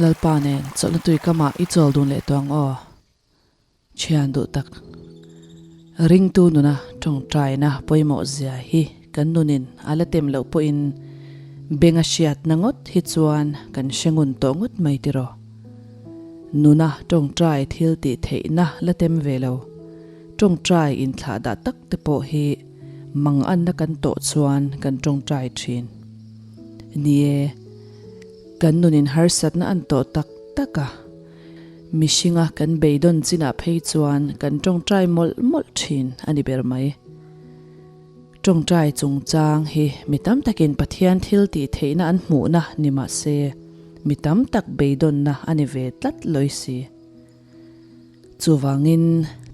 Lalpa nen chawlhna tui kamah i chawl dun leh tawh ang aw. Thian duh tak. Ringtu nuna tawngtaina pawimawh zia hi kan nunin a la tem loh pawhin beng a hriatna ngawt hi chuan kan hre ngun tawh ngawt mai tiraw. Nuna tawngtai thil tih theihna la tem ve lo, tawngtai inthlahdah tak te pawh hi manganna kan tawh chuan kan tawngtai thin. Ni e, kan nunin harsatna an tawh tak tak a, mihringa kan beidawn chinah phei chuan kan tawngtai mawlh mawlh thin a ni ber mai. Tawngtai chungchang hi mi tam takin Pathian thil tih theihna an hmuhna ni mah se, mi tam tak beidawnna a ni ve tlat lawi si. Chuvangin,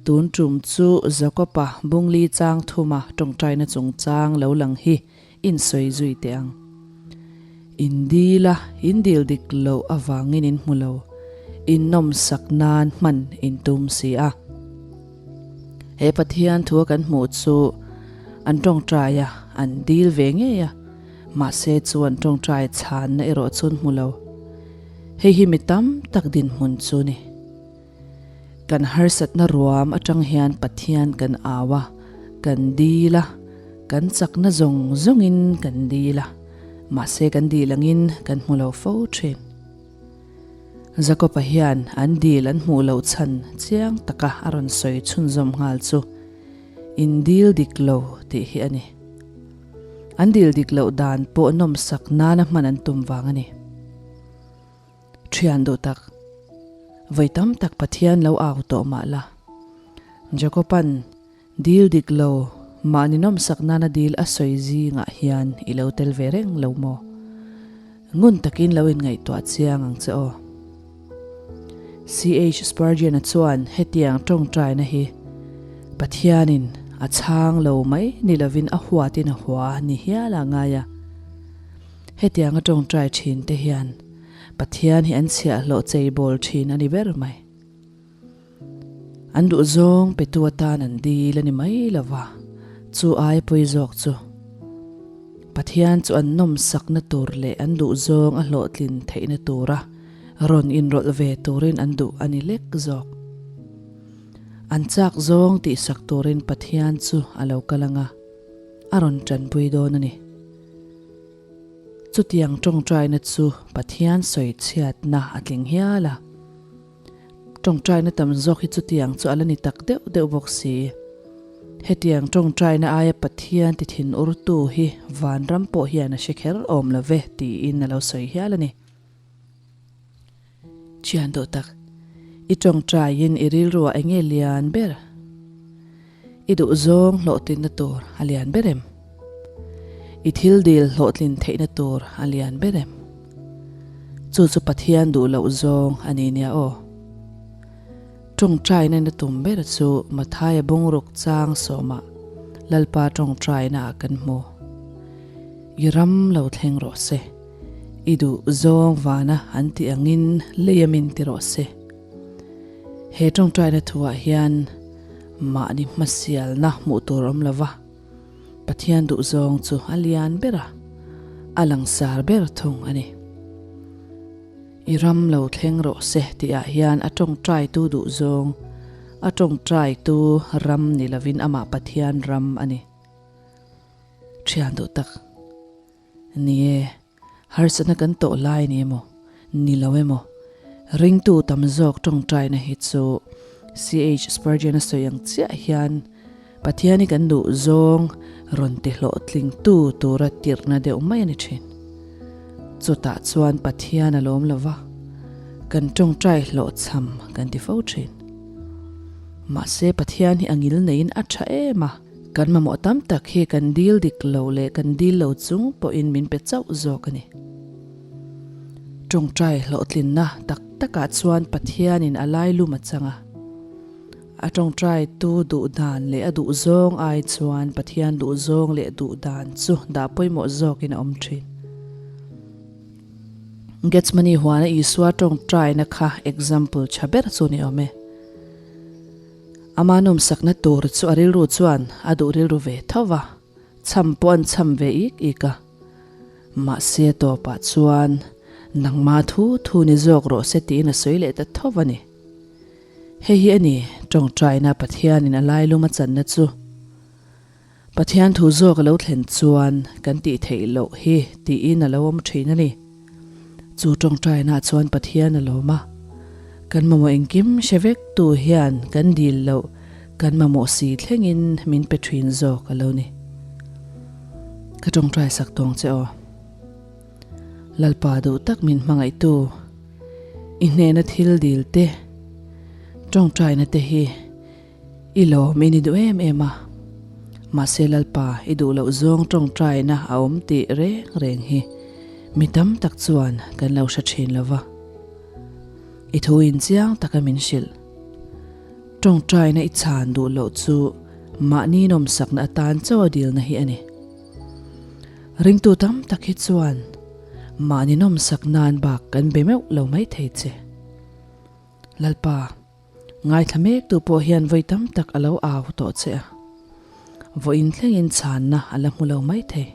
tun tum chu Jakob-a bungli chang thuma tawngtaina chungchang lo lang hi insawi zui teh ang. In dil a, in dil dik loh avangin in hmu lo, in nawmsak nan hman in tum si a. He Pathian thua kan hmuh chu an tawngtai a, an dil ve ngei a, mahse chu an tawngtai chhanna erawh chu an hmu lo. Hei hi mi tam tak dinhmun chu ni. Kan harsatna ruam atang hian Pathian kan au a, kan dil a, kan chakna zawng zawngin kan dil a, mahse kan dil angin kan hmu lo fo thin. Jakob-a hian an dil an hmuh loh chhan chiang taka a rawn sawi chhunzawm nghal chu in dil dik lo tih hi a ni. An dil dik loh dan pawh nawmsak nana hman an tum vang a ni. Thian duh tak, vawi tam tak Pathian lo au tawh mah la. Jakob-a'n dil dik lo mahni nawmsak nana dil a sawi zingah hian i lo tel ve reng lo maw? Ngun takin lo inngaihtuah chiang ang che aw. CH Spurgeon-a chuan hetiang tawngtaina hi Pathianin a chhang lo mai ni lovin a huatin a hua ni hial a ngai a. Hetianga tawngtai thin te hian Pathian hi an chhiahhlawh cheibawl thin a ni ber mai. An duhzawng petu atan an dil a ni mai lo va, chu ai pawi zawk chu Pathian chu an nawmsakna tur leh an duhzawng a hlawhtlin theihna tura rawn inrawlh ve turin an duh a ni lek zawk. An chak zawng tihsak turin Pathian chu a lo kal ang a, a rawn tanpui dawn a ni. Chutiang tawngtaina chu Pathian sawi chhiatna a tling hial a. Tawngtaina tam zawk hi chutiang chu a la ni tak deuh deuh bawk si. Hetiang tawngtaina aia Pathian ti thin urtu hi vanram pawh hian a hre kher awm lo ve tiin a lo sawi hial a ni. Thian duh tak, i tawngtaiin i rilruah eng nge lian ber? I duhzawng hlawhtlinna tur a lian ber em? I thil dil hlawhtlin theihna tur a lian ber em? Chu chu Pathian duh loh zawng a ni nia aw. Tawngtaina na tum ber chu Mathaia bungruk chang sawmah Lalpa tawngtaina ah kan hmu. I ram lo thleng rawh se. I duh zawng vana an tih angin lei a min ti rawh se. He tawngtaina thuah hian mahni hmasialna hmuh tur awm lo va, Pathian duhzawng chu a lian ber a, a langsar ber thung a ni. I ram lo thleng rawh se tihah hian a tawngtaitu duhzawng, a tawngtaitu ram ni lovin amah Pathian ram a ni. Thian duh tak. Ni e, harsatna kan tawh lai ni emaw, ni lo emaw, ringtu tam zawk tawngtaina hi chu CH Spurgeon a sawi ang chiah hian Pathian hi kan duh zawng rawn ti hlawhtlingtu tura tirhna deuh mai a ni thin. Chutah chuan Pathian a lawm lo va, kan tawngtai hlawhchham kan ti fo thin. Mahse Pathian hi a ngil neiin a tha em a. Kan mamawh tam tak hi kan dil dik lo leh kan dil lo chung pawhin min pe chauh zawk a ni. Tawngtai hlawhtlinna tak takah chuan Pathianin a lailum a chang a. A tawngtaitu duh dan leh a duh zawng ai chuan Pathian duh zawng leh duh dan chu dah pawimawh zawkin a awm thin. Gethsemane huana Isua tawngtaina kha example tha ber chu ni awm e. Ama nawmsakna tur chu a rilru chuan a duh rilru ve tho va, chham pawh an chham ve ik ik a. Mahse tawpah chuan Nangma thu thu ni zawk rawh se tiin a sawi leh ta tho a ni. Hei hi a ni, tawngtaina Pathianin a lailum a channa chu. Pathian thu zawk a lo thlen chuan kan tih theih loh hi tiin a lo awm thin a ni. Chu tawngtainaah chuan Pathian a lawm a, kan mamawh engkim hre vek tu hian kan dil loh kan mamawh si thlengin min pe thin zawk a lo ni. Ka tawngtai sak tawng che aw. Lalpa duh tak min hmangaihtu, i hnena thil dil te, tawngtaina te hi I lawm i ni duh em em a, mahse Lalpa i duh loh zawng tawngtaina a awm tih reng reng hi mi tam tak chuan kan lo hre thin lo va. I thu in chiang taka min hrilh. Tawngtaina i chhan duh loh chu mahni nawmsakna atan chaw a dilna hi a ni. Ringtu tam tak hi chuan mahni nawmsak nan bak kan be meuh lo mai thei che. Lalpa. Ngaithla mek tu pawh hian vawi tam tak a lo au tawh che a, vawiin thlengin chhanna a la hmu lo mai thei.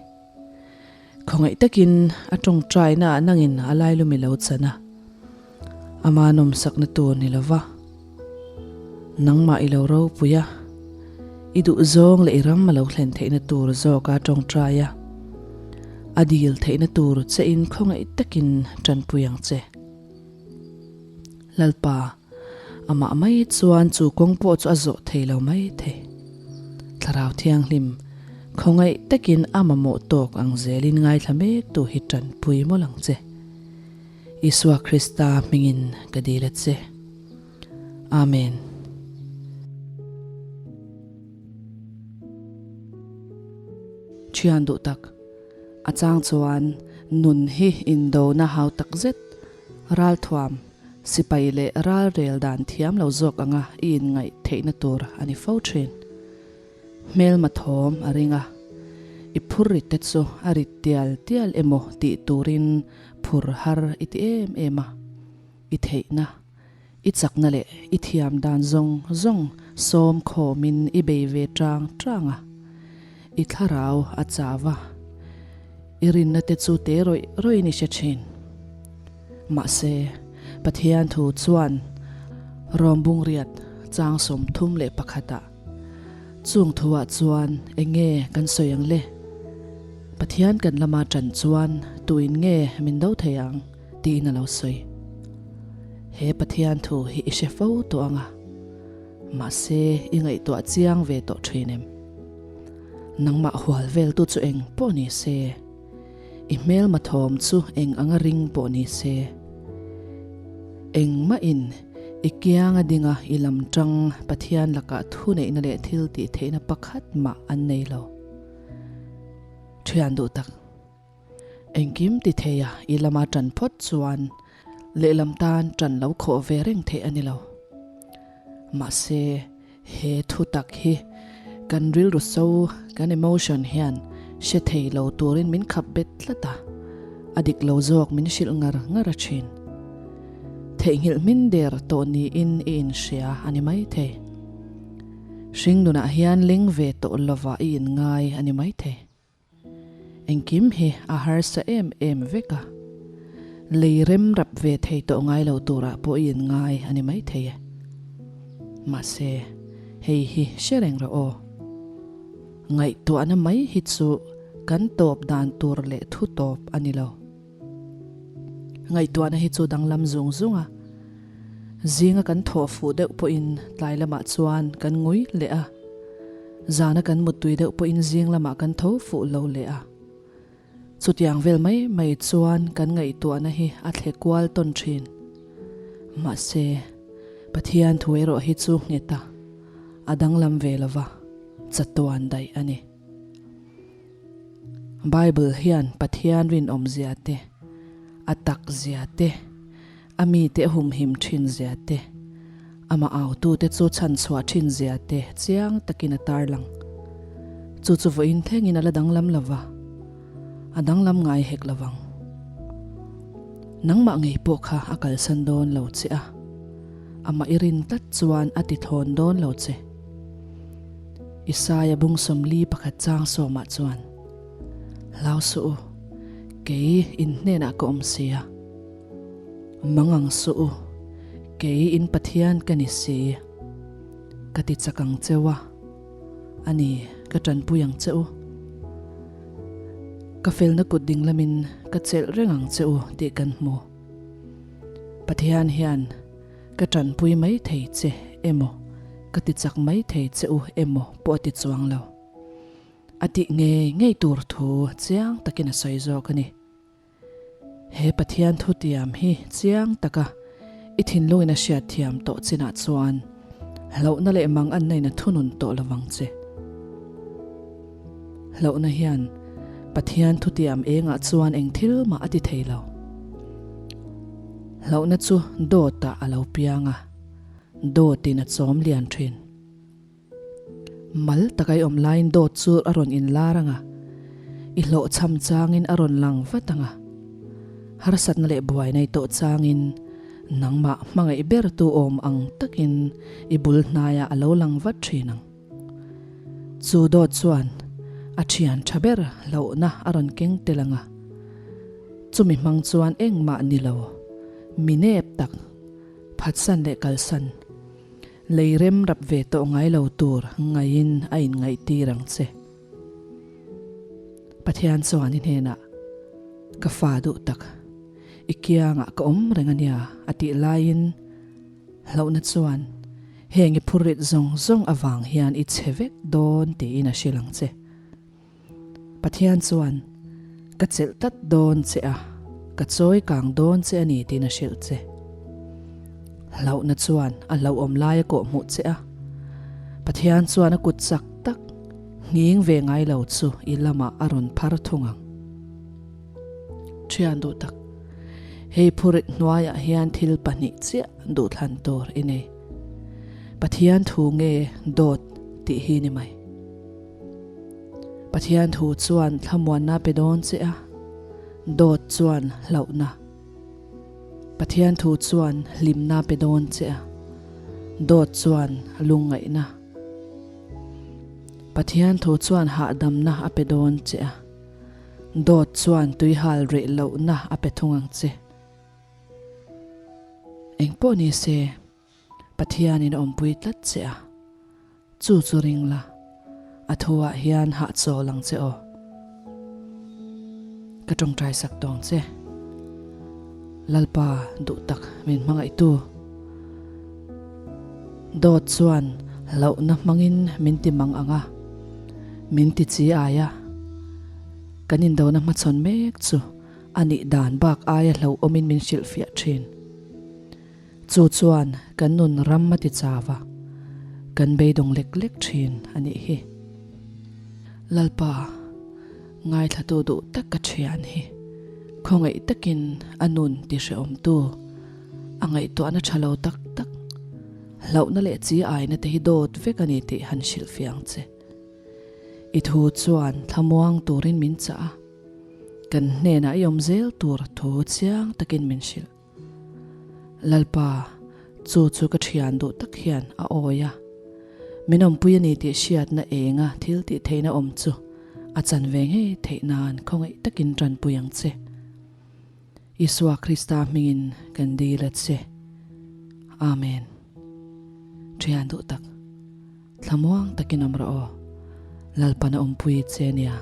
Khawngaih takin a tawngtaina ah nangin a lailumi lo chan a, ama nawmsakna tur ni lova nangmah i lo ropui a, i duhzawng leh i ram a lo thlen theihna tur zawka tawngtai a, a dil theihna tur che in khawngaih takin tanpui ang che. Lalpa, amah mai chuan chu kawng pawh chu a zawh thei lo mai thei. Thlarau Thianghlim, khawngaih takin a mamawh tawk ang zelin ngaithla mek tu hi tanpui mawlh ang che. Isua Krista hmingin ka dil a che. Amen. Thian duh tak, a chang chuan nun hi indona hau tak zet Ralthuam, sipai leh ralrel dan thiam lo zawk anga i inngaih theihna tur a ni fo thin. Hmelma thawm a ring a, i phur rit te chu a rit tial tial emaw tih turin phur har i ti em em a, i theihna, i chakna leh i thiam dan zawng zawng sawm khawmin i bei ve tang tang a, i thlarau a chau a, i rinna te chu te rawih rawih in i hre thin. Mahse, Pathian thu chuan Rom bungriat chang 31 ah chung thuah chuan eng nge kan sawi ang le? Pathian kan lama tan chuan tuin nge min do thei ang? Tiin a lo sawi. He Pathian thu hi i hre fo tawh ang a, mahse i ngaihtuah chiang ve tawh thin em? Nangmah hual veltu chu eng pawh ni se, i hmelma thawm chu eng anga ring pawh ni se, engmahin i kianga dinga i lam tang Pathian lakah thuneihna leh thil tih theihna pakhat mah an nei lo. Thian duh tak. Engkim ti thei a, i lama ṭan phawt chuan lehlam tan ṭan lo khawh ve reng theih a ni lo. Mahse, he thu tak hi kan rilru so, kan emotion hian hre thei lo turin min khap bet tlat a, a dik lo zawk min hrilh ngar ngar a ṭhin. Theihnghilh hmin der tawh niin i inhria a ni maithei. Hringnunah hian ling ve tawh lovah i inngai a ni maithei. Engkim hi a harsa em em vek a, lei rem rap ve thei tawh ngai lo turah pawh i inngai a ni maithei e. Mahse, hei hi hre reng rawh aw. Ngaihtuahna mai hi chu kan tawp dan tur leh thu tawp a ni lo. Ngaihtuahna hi chu danglam zung zung a, zinga kan thawh fuh deuh pawhin tlai lamah chuan kan ngui leh a, zana kan muttui deuh pawhin zing lamah kan tho fuh lo leh a. Chutiang vel mai mai chuan kan ngaihtuahna hi a thle kual tawn thin. Mahse, Pathian thu erawh hi chu nghet a, a danglam ve lova, chatuan daih a ni. Bible hian Pathian rinawmzia te, a takzia te, a mite a humhim thinzia te, amah autute chu chhanchhuah thinzia te chiang takin a tarlang. Chu chu vawiin thlengin a la danglam lo va, a danglam ngai hek lo vang. Nangmah ngei pawh kha a kalsan dawn lo che a, amah i rin tlat chuan a ti thawn dawn lo che. Isaia bung 41 chang sawmah chuan, Hlau suh u, kei in hnenah ka awm si a. Mangang suh u, kei in Pathian ka ni si. Ka ti chak ang cheu a, a ni, ka tanpui ang che u. Ka felna kut ding lamin ka chelh reng ang che u tih kan hmu. Pathian hian ka tanpui mai thei che emaw, ka ti chak mai thei che u emaw pawh a ti chuang lo. A tih ngei ngei tur thu chiang takin a sawi zawk a ni. He Pathian thutiam hi chiang taka i thinlungin a hriatthiam tawh chinah chuan hlauhna leh mang anna in a thunun tawh lovang che. Hlauhna hian Pathian thutiam engah chuan eng thil mah a ti thei lo. Hlauhna chu dawtah a lo piang a, dawtin a chawm lian thin. Mal tak a i awm laiin dawt chu a rawn inlar ang a, i hlawhchham changin a rawn lang vat ang a. Harsatna leh buaina i tawh changin nangmah hmangaih bertu awm ang takin i bul hnaiah a lo lang vat thin ang. Chu dawt chuan a thian tha ber hlauhna a rawn keng tel ang a, chumi hmang chuan engmah ni lo, mi nep tak, phatsan leh kalsan, Lei rem rap ve tawh ngai lo tur ngaiin a inngaihtir ang che. Pathian chuan i hnenah, Ka fa duh tak, i kiangah ka awm reng a nia a tih laiin hlauhna chuan heng i phurrit zawng zawng avang hian i chhe vek dawn tiin a hrilh ang che. Pathian chuan, Ka chelh tlat dawn che a, ka chawi kang dawn che a ni tiin a hrilh che. Hlauhna chuan a hlauhawm lai a kawh hmuh che a. Pathian chuan a kut chak tak, nghing ve ngai lo chu i lamah a rawn phar thung ang. Thian duh tak, hei phurit hnuaiah hian thil pahnih chiah duhthlan tur i nei. Pathian thu nge dawt tih hi ni mai. Pathian thu chuan thlamuanna pe dawn che a, dawt chuan hlauhna. Pathian thu chuan hlimna pe dawn che a, dawt chuan lungngaihna. Pathian thu chuan hahdamna a pe dawn che a, dawt chuan tuihal reh lohna a pe thung ang che. Engpawh ni se, Pathianin a awmpui tlat che a, chu chu ring la, a thuah hian hahchawl ang che aw. Ka tawngtai sak tawng che. Lalpa duh tak min hmangaihtu. Dawt chuan hlauhna hmangin min ti mang ang a, min ti chi ai a. Kan indona hmachhawn mek chu a nih dan bak aia hlauhawmin min hrilhfiah thin. Chu chuan kan nun ram a ti chau a, kan beidawng lek lek thin a nih hi. Lalpa, ngaithlatu duh tak ka thian hi, khawngaih takin a nun ti hrehawmtu, a ngaihtuahna tha lo tak tak, hlauhna leh chi aina te hi dawt vek a ni tih han hrilhfiah ang che. I thu chuan thlamuang turin min chah a, kan hnenah i awm zel tur thu chiang takin min hrilh. Lalpa, chu chu ka thian duh tak hian a awi a. Min awmpui a ni tih hriatna enga thil tih theihna awm chu a chan ve ngei theih nan khawngaih takin tanpui ang che. Isua Krista hmingin kan dil a che. Amen. Thian duh tak. Thlamuang takin awm rawh aw, Lalpan a awmpui che nia.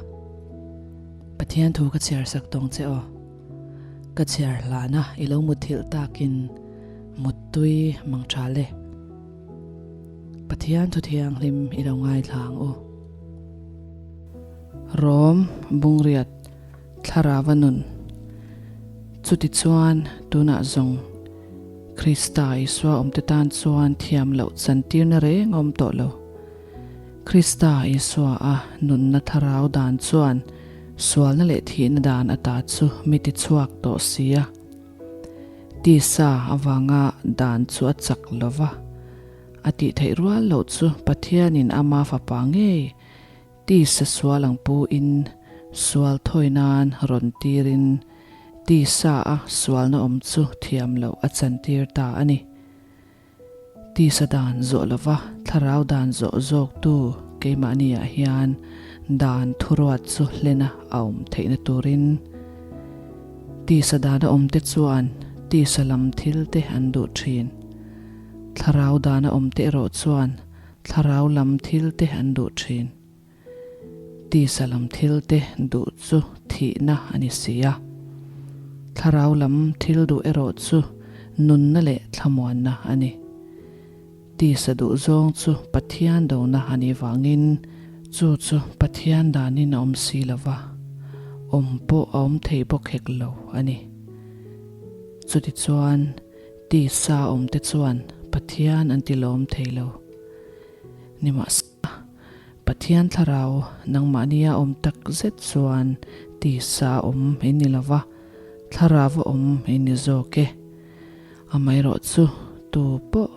Pathian thu ka chhiar sak tawng che aw. Ka chhiar hlana i lo muthilh takin muttui mang tha le. Pathian thu thianghlim i lo ngaithla ang u. Rom Bungriat Thlarava nun. Chutichuan tunah zawng. Krista Isua awmte tan chuan thiam loh chantirna reng a awm tawh lo. Krista Isua a nunna thlarau dan chuan sualna leh thihna dan ata chu mi tichhuak tawh si a. Tisa avanga dan chu a chak lo va, a tih theih rual loh chu Pathianin ama fapa ngei Tisa sual ang pu in sual thawi nan rawn tir in tisa a sualna awm chu thiam loh a chantir ta a ni. Tisa dan zawh lova thlarau dan zawh zawk tu keimahni ah hian dan thuruat chu hlena a awm theihna turin tisa dana awm te chuan tisa lam thil te an duh thin. Thlarau dana awmte erawh chuan thlarau lam thil te an duh thin. Tisa lam thil te duh chu thihna a ni si a. Thlarau lam thil duh erawh chu nunna leh thlamuanna a ni. Tisa duh zawng chu Pathian dona a nih vangin chu chu Pathian danin a awm si lo va, awm pawh a awm thei bawk hek lo a ni. Chutichuan, tisa awmte chuan Pathian an ti lawm thei lo. Nimahsela, Pathian thlarau nangmahnia awm tak zet chuan tisa awm in ni lo va, thlarau awm in ni zawk e. Amaherawh chu tu pawh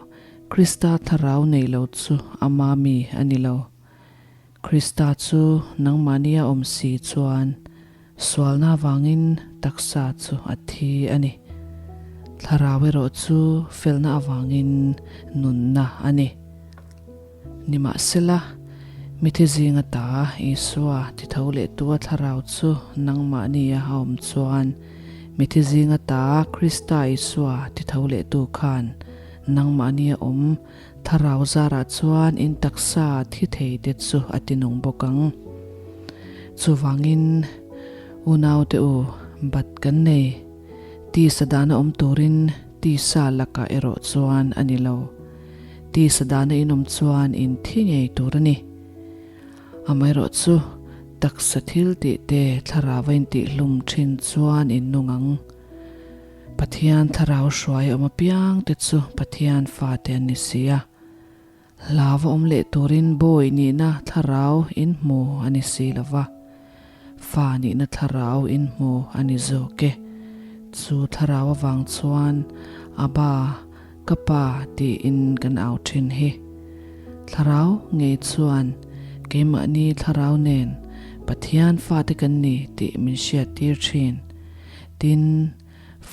Krista thlarau nei lo chu ama mi a ni lo. Krista chu nangmahnia awm si chuan sualna avangin taksa chu a thi a ni. Thlarau erawh chu felna avangin nunna a ni. Nimahsela, mithi zinga ta Isua titho lehtua thlarau chu nangmahnia a awm chuan, mithi zinga ta Krista Isua titho lehtu khan nangmahnia awm thlarau zarah chuan in taksa thi thei te chu a tinung bawk ang. Chuvangin, unaute u, bat kan nei. Tisa dana awm turin tisa lakah erawh chuan a ni lo. Tisa dana in awm chuan in thi ngei tur a ni. Amaherawh chu taksa thil tih te thlarau a intihhlum thin chuan in nung ang. Pathian thlarau hruai awm apiang te chu Pathian fate an ni si a. Hlau a awm leh turin bawi nihna thlarau in hmu a ni si lo va, fa nihna thlarau in hmu a ni zawk e. Chu thlarau avang chuan Abba, ka pa tiin kan au thin hi. Thlarau ngei chuan keimahni thlarau nen Pathian fate kan ni tih min hriattir thin. Tin,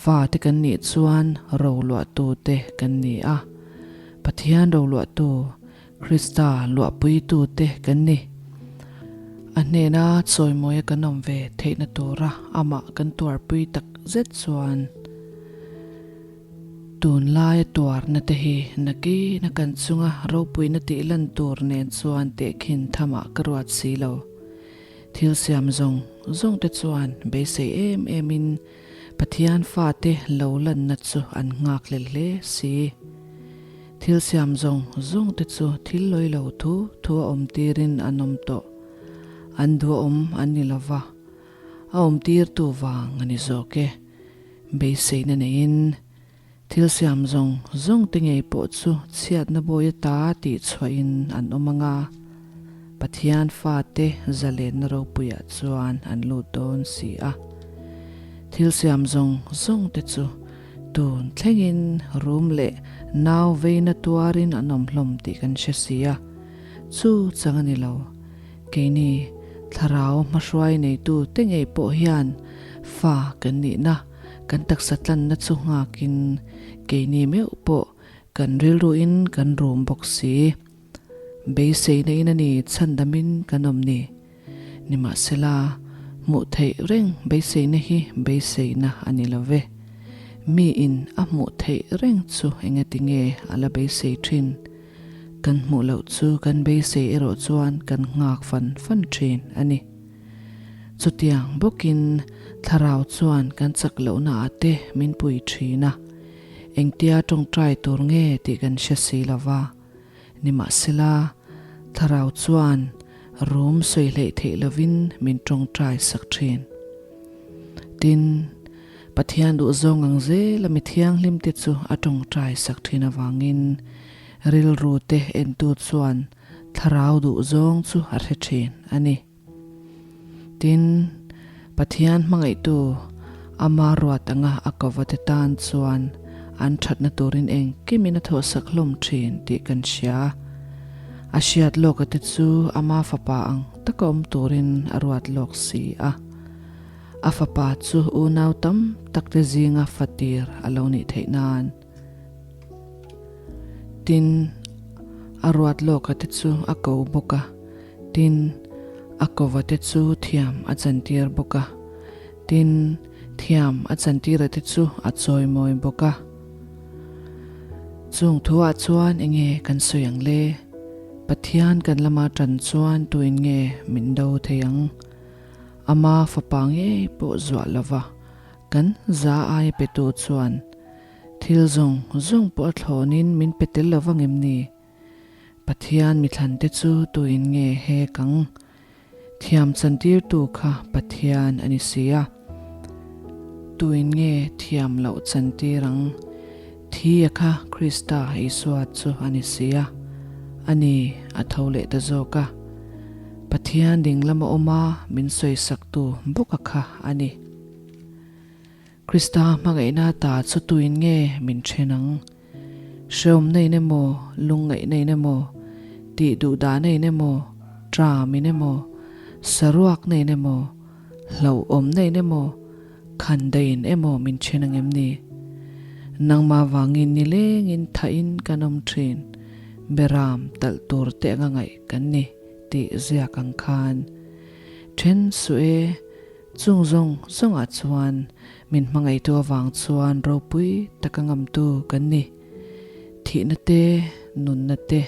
Fate kan nih chuan roluahtute kan ni a. Pathian roluahtu, Krista luahpuitute kan ni. A hnena chawimawia kan awm ve theihna tura amah kan tuarpui tak zet chuan tunlaia tuarna te hi nakina kan chunga ropuina tih lan tur nen chuan tehkhin thamah ka ruat si lo. Thil siam zawng zawng te chuan beisei em emin Pathian fate lo lanna chu an nghakhlel hle si. Thil siam zawng zawng te chu thil lawi lo thu thu a awm tirin an awm tawh. An duhawm an ni lo va, a awm tirtu vang a ni zawk e. Beiseina neiin thil siam zawng zawng te ngei pawh chu chhiatna bawi ata tih chhuahin an awm ang a, Pathian fate zalenna ropuiah chuan an lut dawn si a. Thil siam zawng zawng te chu tun thlengin rum leh nau veina tuarin an awm hlawm tih kan hre si a, chu chang a ni lo. Keini thlarau hmahruai neitu te ngei pawh hian fa kan nihna, kan taksa tlanna chu nghakin keini meuh pawh kan rilruin kan rum bawk si. Beiseina in a ni chhandamin kan awm ni. Nimahsela, hmuh theih reng beiseina hi beiseina a ni lo ve. Miin a hmuh theih reng chu engati nge a la beisei thin? Kan hmuh loh chu kan beisei erawh chuan kan nghak fan fan thin a ni. Chutiang bawkin thlarau chuan kan chak lohna ah te min pui thin a, engtia tawngtai tur nge tih kan hre si lo va. Nimahsela, thlarau chuan rum sawi hleih theih lovin min tawngtai sak thin. Tin, Pathian duhzawng ang zela mi thianghlimte chu a tawngtai sak thin avangin rilru te entu chuan thlarau duhzawng chu a hre thin a ni. Tin, Pathian hmangaihtu ama ruat anga a kawvate tan chuan an thatna turin engkimin a thawhsak hlawm thin tih kan hria. A hriat lawka te chu ama fapa ang taka awm turin a ruat lawk si a. A fapa chu unau tam takte zinga fatir a lo nih theih nan. Tin, a ruat lawka te chu a ko bawk a, tin, a kova te chu thiam a chantir bawk a. Tin, Thiam a chantira te chu a chawimawi bawk a. Chung thuah chuan enge kan sawi ang le? Pathian kan lama tan chuan tuin nge min do thei ang? Ama fapa ngei pawh zuah lova kan za aia petu chuan thil zawng zawng pawh a thlawnin min pe tel lova ngem ni? Pathian mithlante chu tuin nge hek ang? Thiam chantirtu kha Pathian a ni si a. Tuin nge thiam loh chantir ang? Thi a kha Krista Isua chu a ni si a. A ni, a tho leh ta zawk a. Pathian ding lama awm a min sawisaktu bawk a kha a ni. Krista hmangaihna ta chu tuin nge min then ang? Hreawmna in emaw, lungngaihna in emaw, tih duhdahna in emaw, tram in emaw, saruakna in emaw, hlauhawmna in emaw, khandaih in emaw min then ang em ni? Nangmah vangin nilengin thahin kan awm thin, beram talh tur te anga ngaih kan ni tih ziak ang khan then suh e. Chung zawng zawngah chuan min hmangaihtu avang chuan ropui taka ngamtu kan ni. Thihna te, nunna te,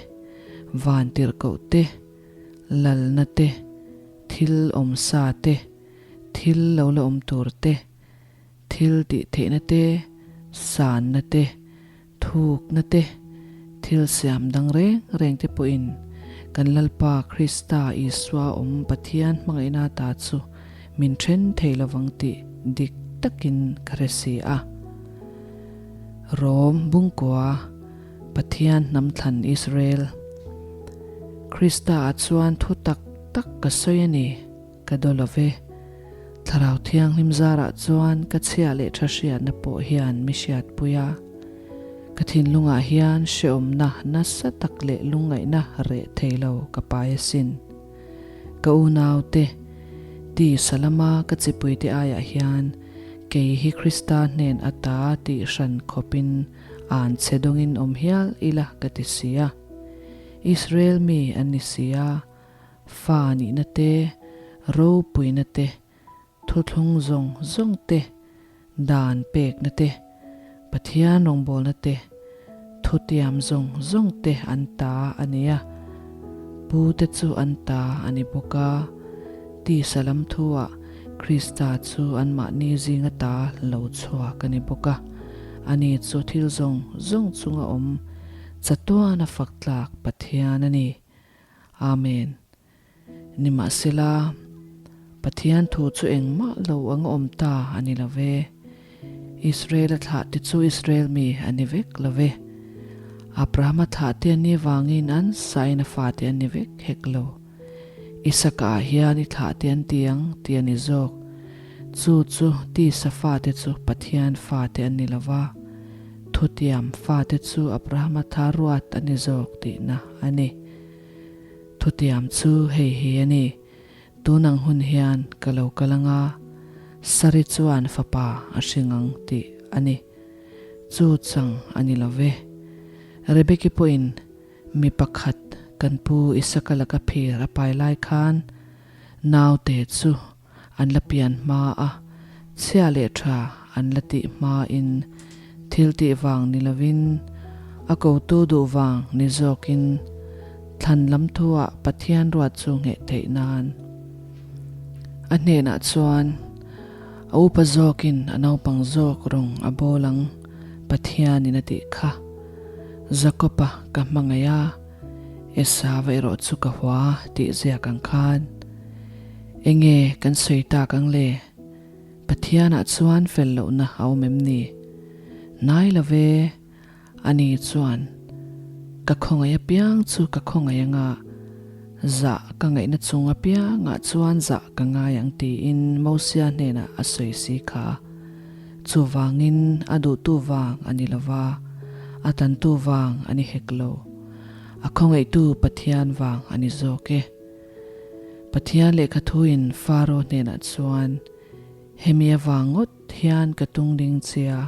van tirhkoh te, lalna te, thil awmsa te, thil lo la awm tur te, thil tih theihna te, sanna te, Thukna te, thil siam dang reng reng te pawhin kan Lalpa Krista Isua awm Pathian hmangaihna ta chu min then thei lovang tih dik takin ka hre si a. Rom Bungkua, Pathian hnam thlan Israel. Krista ah chuan thu tak tak ka sawi a ni. Ka daw lo ve. Thlarau Thianghlim zarah chuan ka chhia leh tha hriatna pawh hian mi hriatpui a. Ka thinlungah hian hrehawmna nasa tak leh lungngaihna reh thei lo ka pai asin. Ka unaute, tisa lama ka chipuite aiah hian kei hi Krista hnen ata tih hran khawpin an chhe dawngin awm hial ila ka ti si a. Israel mi an ni si a. Fa nihna te, ropuina te, thuthlung zawng zawng te, dan pekna te, Pathian rawngbawlna te, thutiam zawng zawng te an ta a ni a, pu te chu an ta a ni bawk a, tisa lam thuah Krista chu anmahni zinga ta lo chhuak a ni bawk a, ani chu thil zawng zawng chunga awm chatuana fak tlak Pathian a ni. Amen. Nimahsela, Pathian thu chu engmah lo anga awm ta a ni lo ve. Israel-a thlahte chu Israel mi a ni vek lo ve. Abrahama thlahte an nih vangin an sain a fate an ni vek hek lo. Isaka-ah hian i thlahte an ti ang tih a ni zawk. Chu chu tisa fate chu Pathian fate an ni lo va, thutiam fate chu Abrahama tha ruat a ni zawk tihna a ni. Thutiam chu hei hi a ni, Tun ang hun hian ka lo kal anga, Sari chuan fapa a hring ang tih a ni. Chu chang a ni lo ve. Rebeki pawhin mi pakhat kan pu Isaka laka phir a pai lai khan naute chu an la pian hma a, chhia leh tha an la tih hmain thil tih vang ni lovin a kotu duh vang ni zawkin thlan lam thuah Pathian ruat chu ngheh theih nan a hnenah chuan a upa zawkin a naupang zawk rawng a bawl ang Pathianin a tih kha. Jakob-a ka hmangaih a, Esau-a erawh chu ka hua tih ziak ang khan. Enge kan sawi tak ang le? Pathianah chuan fel lohna a awm em ni? Hnai lo ve, ani chuan ka khawngaih apiang chu ka khawngaih anga, zah ka ngaihna chung apiangah chuan zah ka ngai ang tiin Mosia hnenah a sawi si kha. Chuvangin a duhtu vang a ni lova, a tantu vang a ni hek lo. A khawngaihtu Pathian vang a ni zawk e. Pathian lehkha thuin Faro hnenah chuan, Hemi avang ngawt hian ka tung ding che a,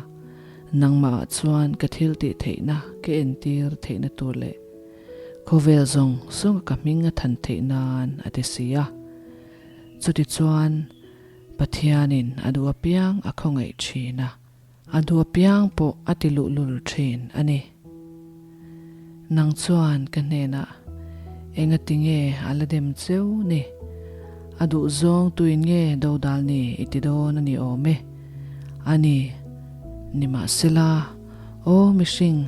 nangmahah chuan ka thil tih theihna ka entir theihna tur leh khawvel zawng zawnga ka hming a than theih nan a ti si a. Chutichuan. Pathianin a duh apiang a khawngaih thin a, a duh apiang pawh a ti luhlul thin a ni. Nang chuan ka hnenah engati nge a la dem cheu ni? A duh zawng tuin nge dodal ni i ti dawn a ni awm e? A ni, nimahsela, aw mihring,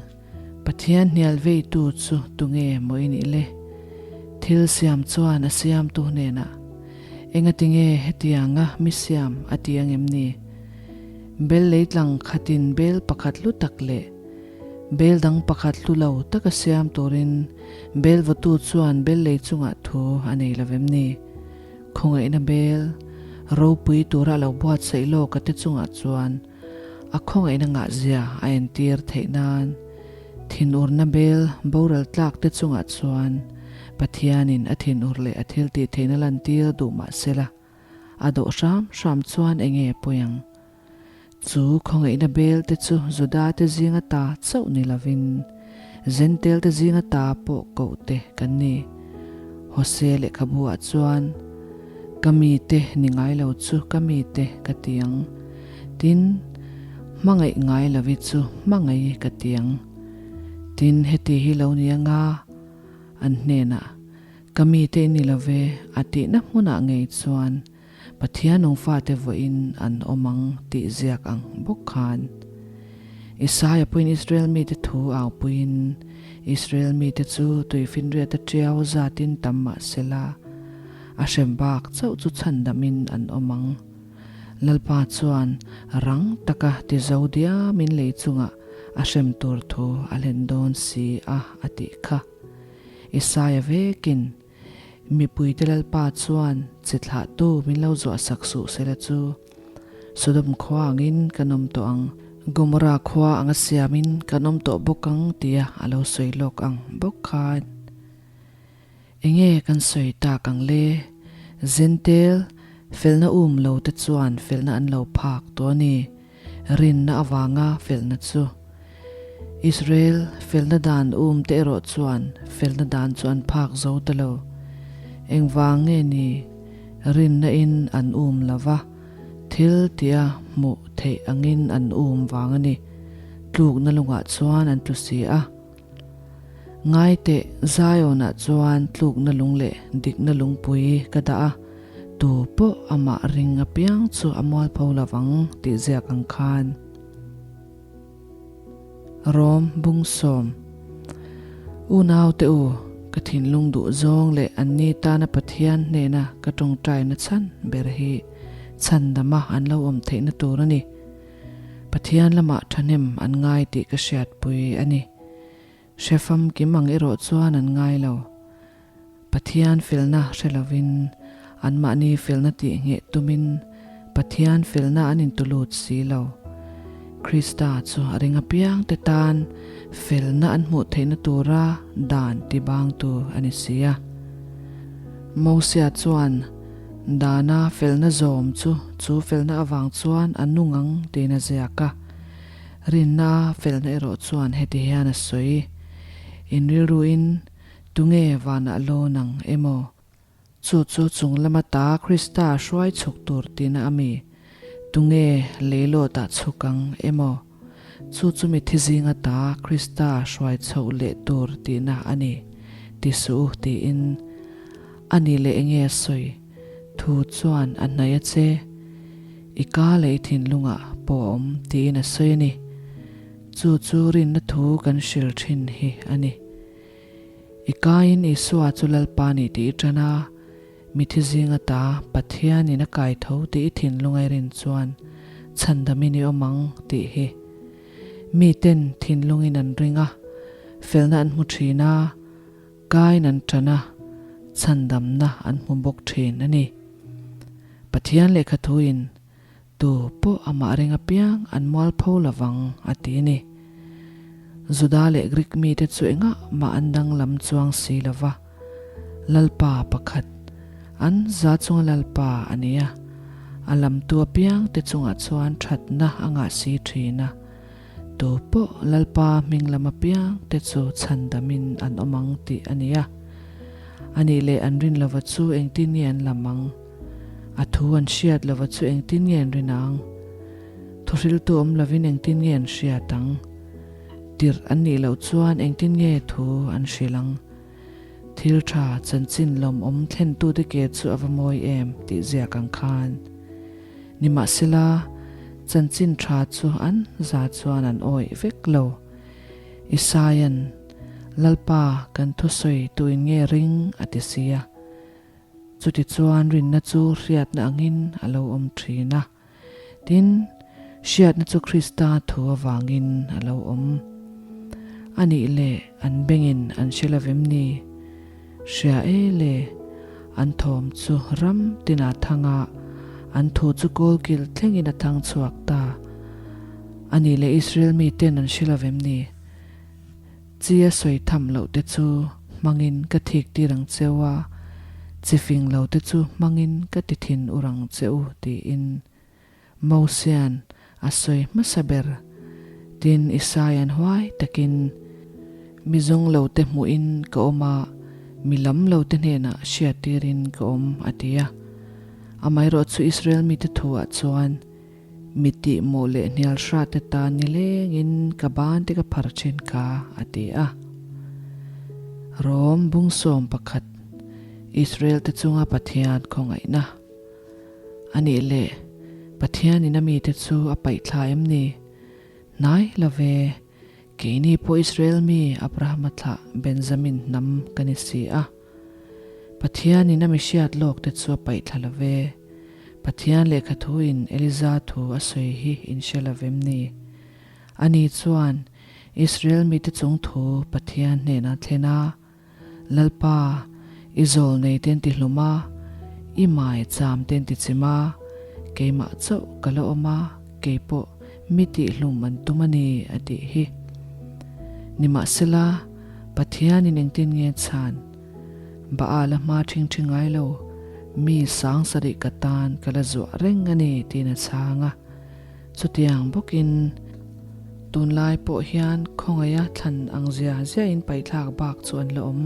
Pathian hnial veitu chu tunge maw i nih le? Thil siam chuan a siamtu hnenah, Engati nge hetianga mi siam a ti ang em ni? Bel leitlang khatin bel pakhat hlu tak leh bel dang pakhat hlu lo taka siam turin bel vawtu chuan bel lei chungah thu a nei lo vem ni? Khawngaihna bel ropui tura a lo buatsaih lawka te chungah chuan A khawngaihna ngahzia a entir theih nan thinurna bel boral tlak te chungah chuan Pathianin a thinur leh a thil tih theihna lantir duh mah sela, a dawh hram hram chuan eng nge pawi ang? Chu khawngaihna bel te chu Juda te zinga ta chauh ni lovin Zentel te zinga ta pawh koh te kan ni. Hosea lehkhabu ah chuan Ka mite ni ngai lo chu ka mite ka ti ang. Tin, hmangaih ngai lovi chu hmangaih ka ti ang. Tin, heti hi lo ni anga an hnenah, Ka mite i ni lo ve, a tihna hmunah ngei chuan Pathian nungfate vawiin an awm ang tih ziak ang bawk khan. Isaia pawhin Israel mite thu au puiin, Israel mite chu tuifinriata tiau zatin tam mah sela, a hrem bak chauh chu chhandamin an awm ang. Lalpa chuan rang taka ti zo diamin lei chungah a hrem tur thu a hlen dawn si a a tih kha. Isaia vekin Mipuite Lalpa chuan che thlahtu min lo zuah sak suh sela chu Sodom khua angin kan awm tawh ang, Gomorra khua anga siamin kan awm tawh bawk ang tia a lo sawi lawk ang bawk khan. Enge kan sawi tak ang le? Zentel, felna um lo te chuan felna an lo phak tawh a ni. Rinna avanga felna chu. Israel felna dan um te erawh chuan felna dan chu an phak zo ta lo. Engvang nge ni? Rinna in an um lo va, thil tia hmuh theih angin an um vang a ni. Tlukna lungah chuan an tlu si a. Ngaiteh, Zion-ah chuan tlukna lung leh dikna lungpui ka dah a, tu pawh amah ring apiang chu a mualpho lo vang tih ziak ang khan. Rom Bungsawm Unaute u, ka thinlung duh zawng leh anni tana Pathian hnena ka tawngtaina chhan ber hi chhandama an lo awm theihna tur a ni. Pathian lamah thahnem an ngai tih ka hriatpui a ni. Hre famkim ang erawh chuan an ngai lo. Pathian felna hre lovin, anmahni felna tih ngheh tumin Pathian felna an intulut si lo. Krista chu a ring apiangte tan felna an hmuh theihna tura dan tibangtu a ni si a. Mosia chuan Dana felna zawm chu chu felna avang chuan a nung ang tiin a ziak a. Rinna felna erawh chuan heti hian a sawi, In rilruin tunge vanah lawn ang emaw? Chu chu chung lama ta Krista hruai chhuk tur tina a mi? Tunge leilawtah chhuk ang emaw? Chu chu mithi zinga ta Krista hruai chhoh leh tur tihna a ni, ti suh u tiin a ni leh enge a sawi thu chuan a hnaih a che. I ka leh i thinlungah pawh a awm tiin a sawi a ni. Chu chu rinna thu kan hril thin hi a ni. I kaiin Isua chu Lalpa ni tih i tan a, Mithi zinga ta Pathianin a kai tho tih i thinlung a rin chuan chhandamin i awm ang tih hi miten thinlungin an ring a, felna an hmu thin a, kain an tan a, chhandamna an hmu bawk thin a ni. Pathian lehkha thuin Tu pawh amah ring apiang an mualpho lovang a ti a ni. Juda leh Grik mite chu engah mah an danglam chuang si lo va, Lalpa pakhat, an za chunga Lalpa a ni a, a lamtu apiangte chungah chuan thatna a ngah si thin a. Tu pawh Lalpa hming lam apiangte chu chhandamin an awm ang tih a ni a. Anih leh an rin lova chu engtin nge an lam ang? A thu an hriat lova chu engtin nge an rin ang? Thuhriltu awm lovin engtin nge an hriat ang? Tirh an nih loh chuan engtin nge thu an hrilh ang? Thil tha chanchin lawmawm thlentute ke chu a va mawi em tih ziak ang khan. Nimahsela, chanchin tha chu an za chuan an awih vek lo. Isaia'n, Lalpa, kan thusawi tuin nge ring? a ti si a. Chutichuan rinna chu hriatna angin a lo awm thin a. Tin, hriatna chu Krista thu avangin a lo awm. A nih leh an bengin an hre lo vem ni? Hria e le, an thawm chu ram tinah thang a, an thu chu kawlkil thlengin a thang chhuak ta. A nih leh Israel miten an hre lo vem ni? Chi a sawi tham loh te chu hmangin ka thik tir ang cheu a, chi fing lo te chu hmangin ka ti thin ur ang che u tiin Mosia'n a sawi hmasa ber. Tin, Isaia'n huai takin, Mi zawng lo te hmuhin ka awm a, mi lam lo te hnenah hriat tirin ka awm, a ti a. Amaherawhchu Israel mite thuah chuan, Mi tih mawh leh hnial hrat te tan nilengin ka ban te ka phar thin kha, a ti a. Rom bungsawm pakhat, Israel te chunga Pathian khawngaihna. A nih leh, Pathianin a mite chu a paih thla em ni? Hnai lo ve, keini pawh Israel mi Abrahama thlah Benjamin hnam ka ni si a. Pathianin a mihriat lawk te chu a paih thla lo ve. Pathian lehkha thuin Eliza thu a sawi hi in hre lo vem ni? Ani chuan Israel mite chung thu Pathian hnenah thlen a, Lalpa, i zawl nei ten ti hlum a, i mai cham ten ti chim a, keimah chauh ka la awm a, kei pawh mi tih hlum an tum a ni, a tih hi. Nimahsela, Pathianin engtin nge chhan? Baal a hma ṭhing ṭhi ngai lo, mi sang sarih ka tan ka la zuah reng a ni tiin a chhang a. Chutiang bawkin tunlai pawh hian khawngaiha thlan ang zia ziahin paihthlak bak chu an la awm.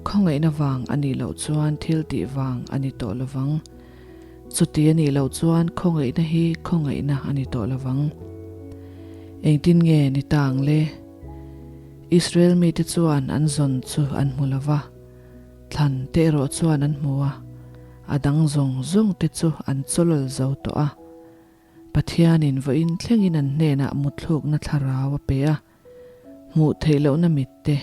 Khawngaihna vang a nih loh chuan thil tih vang a ni tawh lovang. Chuti a nih loh chuan khawngaihna hi khawngaihna a ni tawh lovang. Engtin nge ni ta ang le? Israel mite chuan an zawn chu an hmu lo va, thlan te erawh chuan an hmu a, a dang zawng zawng te chu an chawlawl zo tawh a. Pathianin vawiin thlengin an hnenah mutthlukna thlarau a pe a, hmuh theih lohna mit te,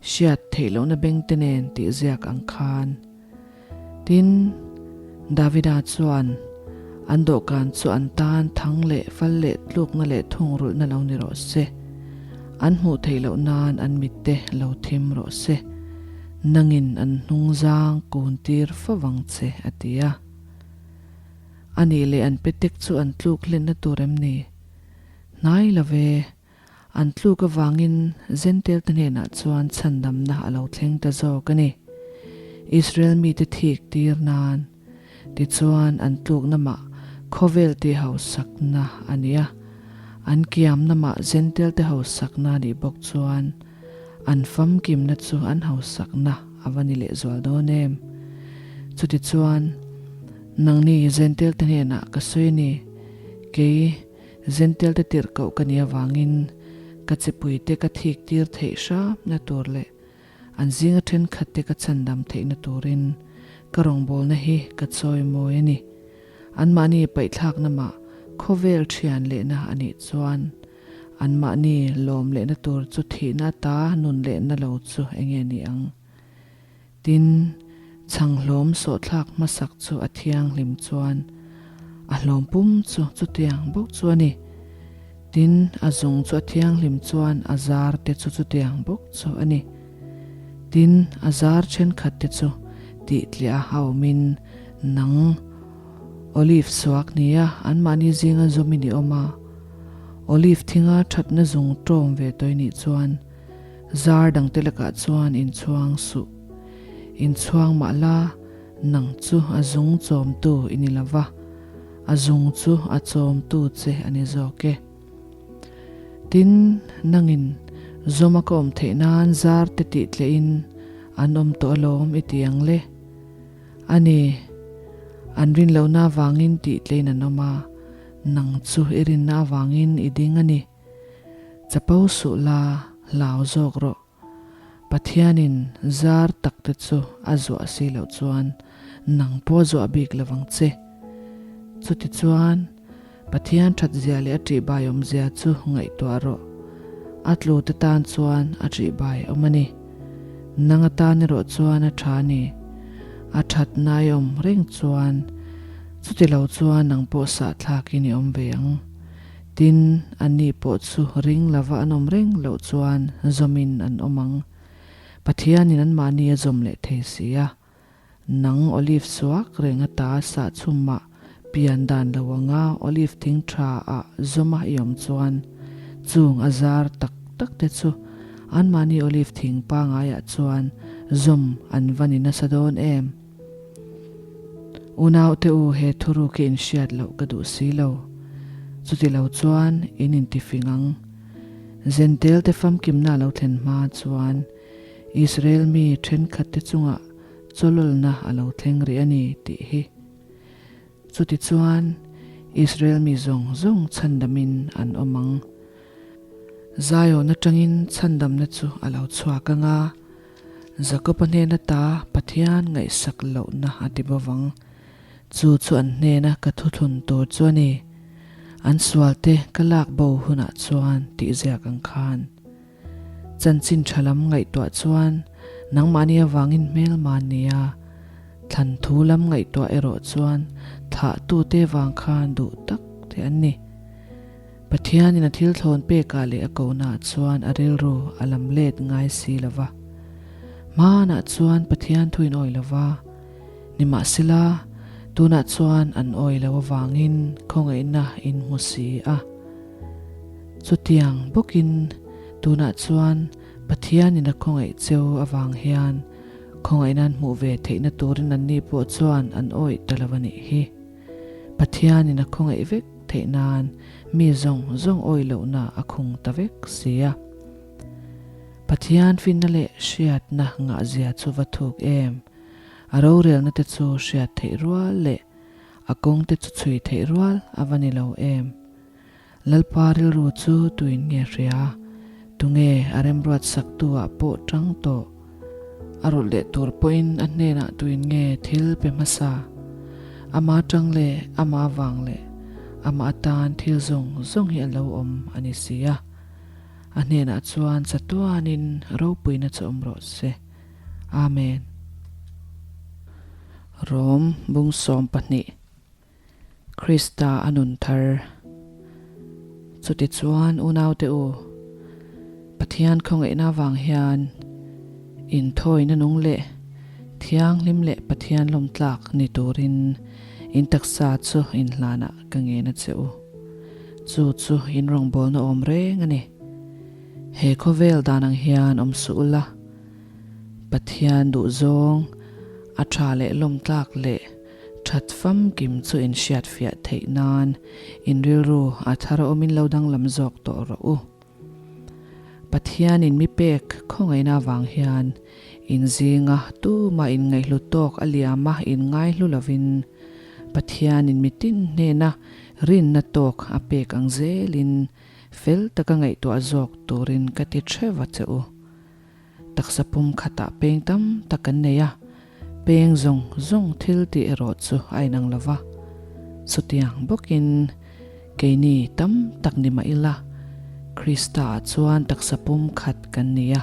hriat theih lohna beng te nen tih ziak ang khan. Tin, Davida chuan an dawhkan chu an tan thang leh fal leh tlukna leh thungrulhna lo ni rawh se, an hmuh theih loh nan an mit te lo thim rawh se, nangin an hnungzang kun tir fo vang che, a ti a. A nih leh an petek chu an tluk hlenna tur em ni? Hnai lo ve. An tluk avangin Zentail te hnenah chuan chhandamna a lo thleng ta zawk a ni. Israel mite thik tir nan tichuan an tlukna mah khawvel ti hausakna a ni a, an kiamna mah Zentail te hausakna a nih bawk chuan an famkimna chu an hausakna a va ni lehzual dawn em? Chutichuan, nangni Zentail te hnenah ka sawi a ni, kei, Zentail te tirhkoh ka nih avangin ka chipuite ka thik tir theih hramna tur leh an zinga thenkhat te ka chhandam theihna turin ka rawngbawlna hi ka chawi mawi a ni. Anmahni paihthlakna mah khawvel thian lehna a nih chuan anmahni lawm lehna tur chu thihna ata nun lehna lo chu enge ni ang? Tin, chhanghlawm sawhthlak hmasak chu a thianghlim chuan a hlawm pum chu chutiang bawk chu a ni. Tin, a zung chu a thianghlim chuan a zar te chu chutiang bawk chu a ni. Tin, a zar thenkhat te chu tihtliah a awmin nang olive suak nia anmahni zinga zawmin i awm a, olive thinga thatna zung tawm ve tawih nih chuan Zar dangte lakah chuan inchhuang suh. Inchhuang mah la, nang chu a zung chawmtu i ni lo va, a zung chu a chawmtu che a ni zawk e. Tin, nangin zawma ka awm theih nan zar te tih tlehin an awm tawh alawm i ti ang le. A ni, An rin lohna avangin tih tlein an awm a, nang chu i rinna avangin i ding a ni. Chapo suh la, hlau zawk rawh. Pathianin zar tak te chu a zuah si loh chuan nang pawh a zuah bik lovang che. Chutichuan, Pathian that zia leh a ṭihbai awmzia chu ngaihtuah rawh. A tlu te tan chuan a ṭihbai awm a ni. Nang atan erawh chuan a ṭha a ni. A ṭhat nai awm reng chuan chuti lo chuan nang pawh sahthlakin i awm ve ang. Tin, anni pawh chu ring lova an awm reng loh chuan zawmin an awm ang. Pathianin anmahni a zawm leh thei si a. Nang olive suak reng ata sah chhumah pian dan lo anga olive thing tha ah zawma i awm chuan chung a zar tak tak te chu anmahni olive thing pangaiah chuan zawm an va ni nasa dawn em? Unaute u he thuruk hi inhriat loh ka duh si lo. Chuti lo chuan in intifing ang. Zentel te famkimna a lo thlen hma chuan Israel mi thenkhatte chungah chawlawlna a lo thleng rih a ni tih hi. Chutichuan, Israel mi zawng zawng chhandamin an awm ang. Zion atangin chhandamna chu a lo chhuak ang a, Jakob-a hnen ata Pathian ngaihsak lohna a ti bo vang. Chu chu an hnena ka thuthlun tur chu a ni. An sualte ka lak bo hunah chuan tih ziak ang khan. Chanchin tha lam ngaihtuah chuan nangmahni avangin hmelma nia, thlan thu lam ngaihtuah erawh chuan thlahtute vang khan duh tak te an ni. Pathianin a thil thlawn pekah leh a kohnaah chuan a rilru a lam let ngai si lo va. Hmanah chuan Pathian thu in awih lo va, nimahsela tunah chuan an awih lo avangin khawngaihna in hmu si a. Chutiang bawkin tunah chuan Pathianin a khawngaih cheu avang hian khawngaihna an hmuh ve theihna turin anni pawh chuan an awih ta lo a nih hi. Pathianin a khawngaih vek theih nan mi zawng zawng awih lohna a khung ta vek si a. Pathian finna leh hriatna ngahzia chu va thuk em? A rorelna te chu hriat theih rual leh a kawng te chu chhui theih rual a va ni lo em? Lalpa rilru chu tuin nge hria? Tunge a remruat saktu ah pawh tang tawh? A rawlh leh tur pawhin a hnenah tuin nge thil pe hmasa? Ama tang leh ama vang leh ama atan thil zawng zawng hi a lo awm a ni si a. A hnenah chuan chatuanin ropuina chu awm rawh se. Amen. Rom bung 12. Krista a nun thar. Chutichuan unaute u, Pathian khawngaihna avang hian inthawina nung leh thianghlim leh Pathian lawmtlak ni turin in taksa chu inhlanah ka ngen a che u. Chu chu in rawngbawlna awm reng a ni. He khawvel dan ang hian awm suh ula, Pathian duhzawng a tha leh lawmtlak leh That famkim chu in hriatfiah theih nan in rilru a thar awmin lo danglam zawk tawh rawh u. Pathianin mi pek khawngaihna avang hian in zinga tumah in ngaihlu tawk a liama in ngaihlu lovin Pathianin mitin hnena rinna tawk a pek ang zelin fel taka ngaihtuah zawk turin ka ti theuh a che u. Taksa pum khatah peng tam tak kan nei a, peng zawng zawng thil tih erawh chu a inang lo va. Chutiang bawkin keini tam tak ni mah ila, Krista-ah chuan taksa pum khat kan ni a,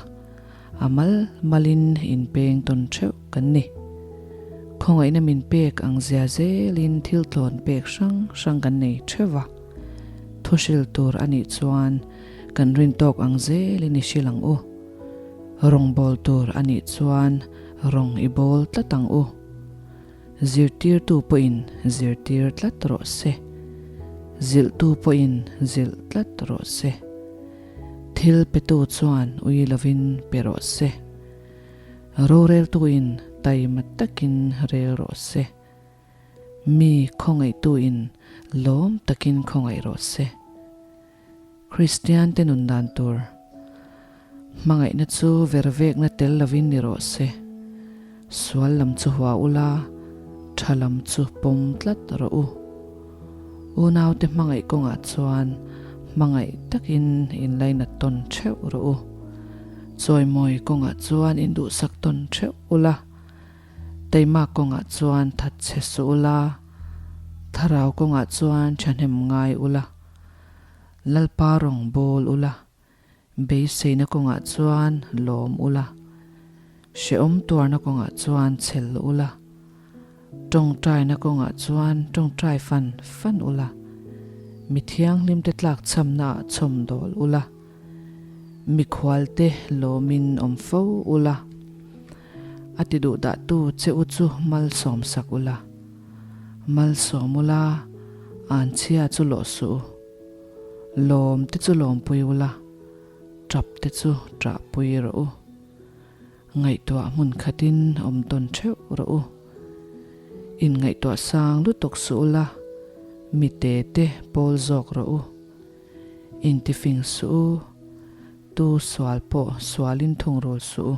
a mal malin inpeng tawn theuh kan ni. Khawngaihna min pek ang zia zelin thil tlawn pek hrang hrang kan nei theuh va. Thuhril tur a nih chuan kan rin tawk ang zelin i hrilh ang u. Rawngbawl tur a nih chuan rawng i bawl tlat ang u. Zirtirtu pawhin zirtir tlat rawh se. Zilhtu pawhin zilh tlat rawh se. Thil petu chuan ui lovin pe rawh se. Roreltuin taima takin rel rawh se. Mi khawngaihtuin lawm takin khawngaih rawh se. Kristiante nun dan tur hmangaihna chu vervekna tel lovin ni rawh se. Sual lam chu hua ula, Tha lam chu pawm tlat rawh u. Unaute hmangaih kawngah chuan hmangaih takin inlainat tawn theuh rawh u. Chawimawi kawngah chuan induhsak tawn theuh ula. Taima kawngah chuan that chhe suh ula, Thlarau kawngah chuan thahnem ngai ula. Lalpa rawng bawl ula, Beiseina kawngah chuan lawm ula, hrehawm tuarna kawngah chuan chhel ula, tawngtaina kawngah chuan tawngtai fan fan ula, mi thianghlimte tlakchhamnaah chhawmdawl ula, mikhualte lawmin awm fo ula, a ti duhdahtu che u chu malsawmsak ula, malsawm ula, anchhia chu lawh suh u. Lawm te chu lawmpui ula, tap te chu ṭahpui rawh u. Ngaihtuah hmun khatin awm tawn ṭheuh rawh u. Inngaihtuah sang lutuk suh ula, mi te te pawl zawk rawh u. Intifing suh u, tu sual pawh sualin thungrul suh u.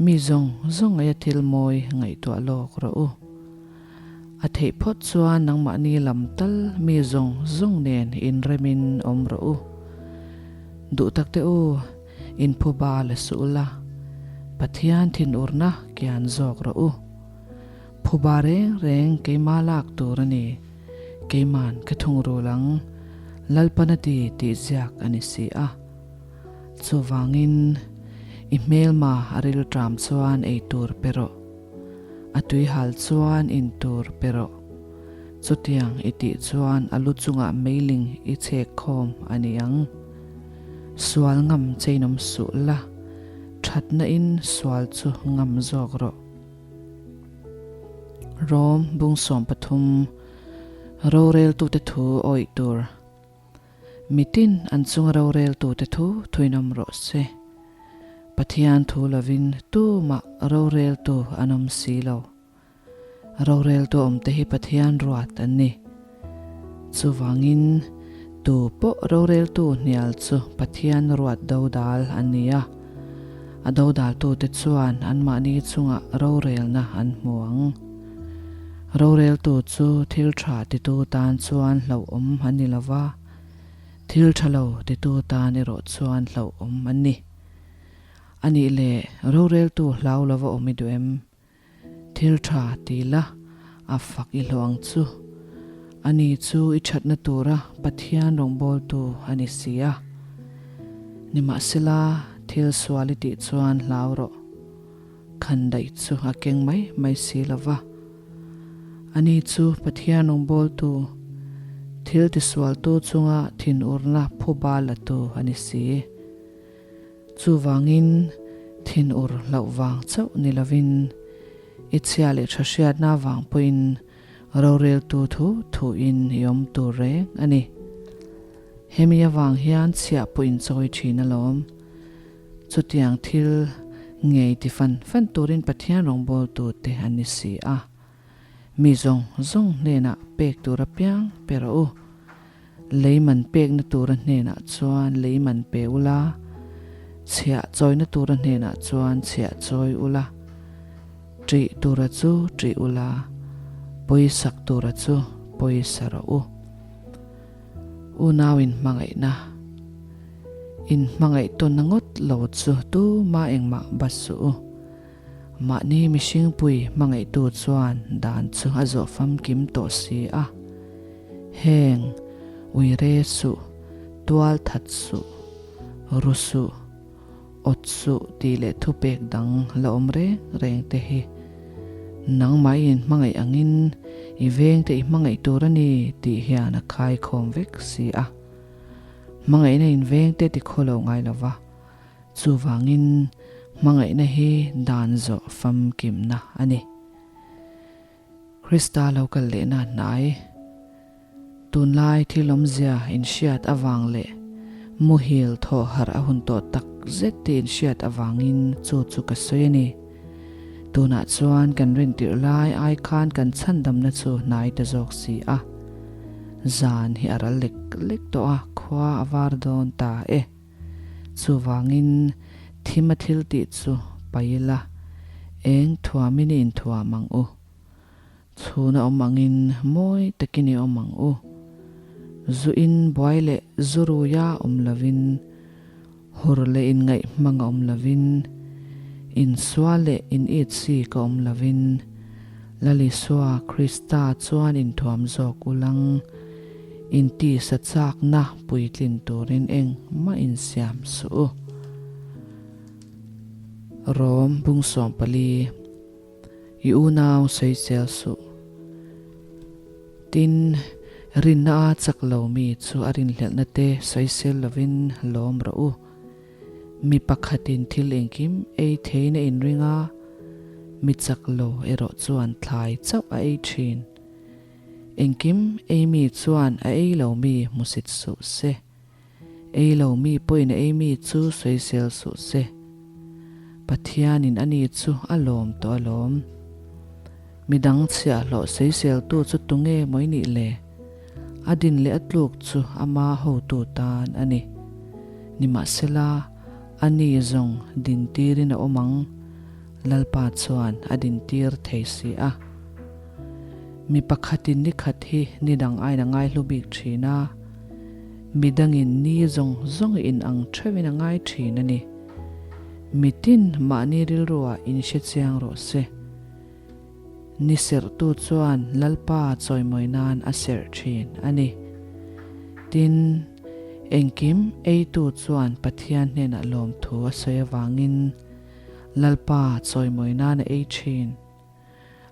Mi zawng zawng aia thil mawi ngaihtuah lawk rawh u. A theih phawt chuan nangmahni lam tal mi zawng zawng nen inremin awm rawh u. Duh tak teh u, inphuba la suh ula, Pathian thinurna kian zawk rawh u. Phuba reng reng keima lak tur a ni, keiman ka thungrul ang, Lalpan a ti tih ziak a ni si a. Chuvangin, i hmelma a rilṭam chuan ei tur pe rawh. A tuihal chuan in tur pe rawh. Chutiang i tih chuan a lu chungah meiling i chhek khawm a ni ang. Sual ngam cheinawm suh la, ṭhatna in sual chu ngam zawk rawh. Rom bung 13, Roreltute thu awih tur. Mitin an chunga roreltute thu thuinawm rawh se. Pathian thu lovin tumah roreltu an awm si lo. Roreltu awmte hi Pathian ruat an ni. Chuvangin, tu pawh roreltu hnial chu Pathian ruat dodal an ni a. A dodaltute chuan anmahni chungah rorelna an hmu ang. Roreltu chu thil tha titu tan chuan hlauhawm an ni lo va, thil tha lo titu tan erawh chuan hlauhawm an ni. A nih leh, roreltu hlau lova awm i duh em? Thil tha ti la, a fak i hlawh ang chu. Ani chu i thatna tura Pathian rawngbawltu a ni si a. Nimahsela, thil sual i tih chuan hlau rawh. Khan daih chu a keng mai mai si lo va. Ani chu Pathian rawngbawltu, thil tisualtu chunga thinurna phuba latu a ni si. Chuvangin, thinur hlauh vang chauh ni lovin, i chhia leh tha hriatna vang pawhin roreltu thu thuin i awm tur reng a ni. Hemi avang hian chhiah pawh inchawi thin alawm. Chutiang thil ngei ti fan fan turin Pathian rawngbawltute an ni si a. Mi zawng zawng hnenah pek tur apiang pe rawh u. Lei man pekna tura hnenah chuan lei man pe ula, chhiah chawina tura hnenah chuan chhiah chawi ula, ṭih tura chu ṭih ula, pawisak tura chu pawisa rawh u. Unau inhmangaihna Inhmangaih tawnna ngawt lo chu tuma engmah bat suh u. Mahni mihringpui hmangaihtu chuan dan chu a zawh famkim tawh si a. Heng, uire suh, tual that suh, ru suh, awt suh tih leh thupek dang la awm reng reng te hi nangmah i inhmangaih angin i vengte i hmangaih tur a ni tih hian a khaikhawm vek si a. Hmangaihna in vengte ti khaw lo ngai lo va. Chuvangin hmangaihna hi dan zawh famkimna a ni. Krista lo kal lehna hnai. Tunlai thil awmzia inhriat avang leh muhil thawh harh a hun tawh tak zet tih inhriat avangin chu chu ka sawi a ni. Tunah chuan kan rintirh lai ai khan kan chhandamna chu hnai ta zawk si a. Zan hi a ral lek lek tawh a, khua a var dawn ta e. Chuvangin thim a thil tih chu paih ila, eng thuamin i inthuam ang u. Chhuna awm angin mawi takin i awm ang u. Zu in buai leh zu ruia awm lovin, hur leh inngaih hmanga awm lovin, insual leh in it sik a awm lovin, Lal Isua Krista chuan inthuam zawk ulang, intisa chakna puitlin turin engmah insiam suh u. Rom bung 14. I unau sawisel suh. Tin, rinna a chak lo mi chu a rinhlelhna te sawisel lovin lawm rawh u. Mi pakhatin thil engkim ei theiin a inring a, mi chak lo erawh chuan thlai chauh a ei thin. Engkim ei mi chuan a ei lo mi hmusit suh se. Ei lo mi pawhin a ei mi chu sawisel suh se. Pathianin a ni chu a lawm tawh alawm. Midang chhiahhlawh sawiseltu chu tunge maw i nih le? A din leh a tluk chu ama hotu tan a ni. Nimahsela, a ni zawng dintirin a awm ang, Lalpa chuan a dintir thei si a. Mi pakhatin ni khat hi ni dang aiin a ngaihlu bik thin a, mi dangin ni zawng zawng in ang theuhin a ngai thin a ni. Mitin mahni rilruah in hre chiang rawh se. Ni serhtu chuan Lalpa chawimawi nan a serh thin a ni. Tin, engkim eitu chuan Pathian hnenah lawmthu a sawi avangin Lalpa chawimawi nan a ei thin.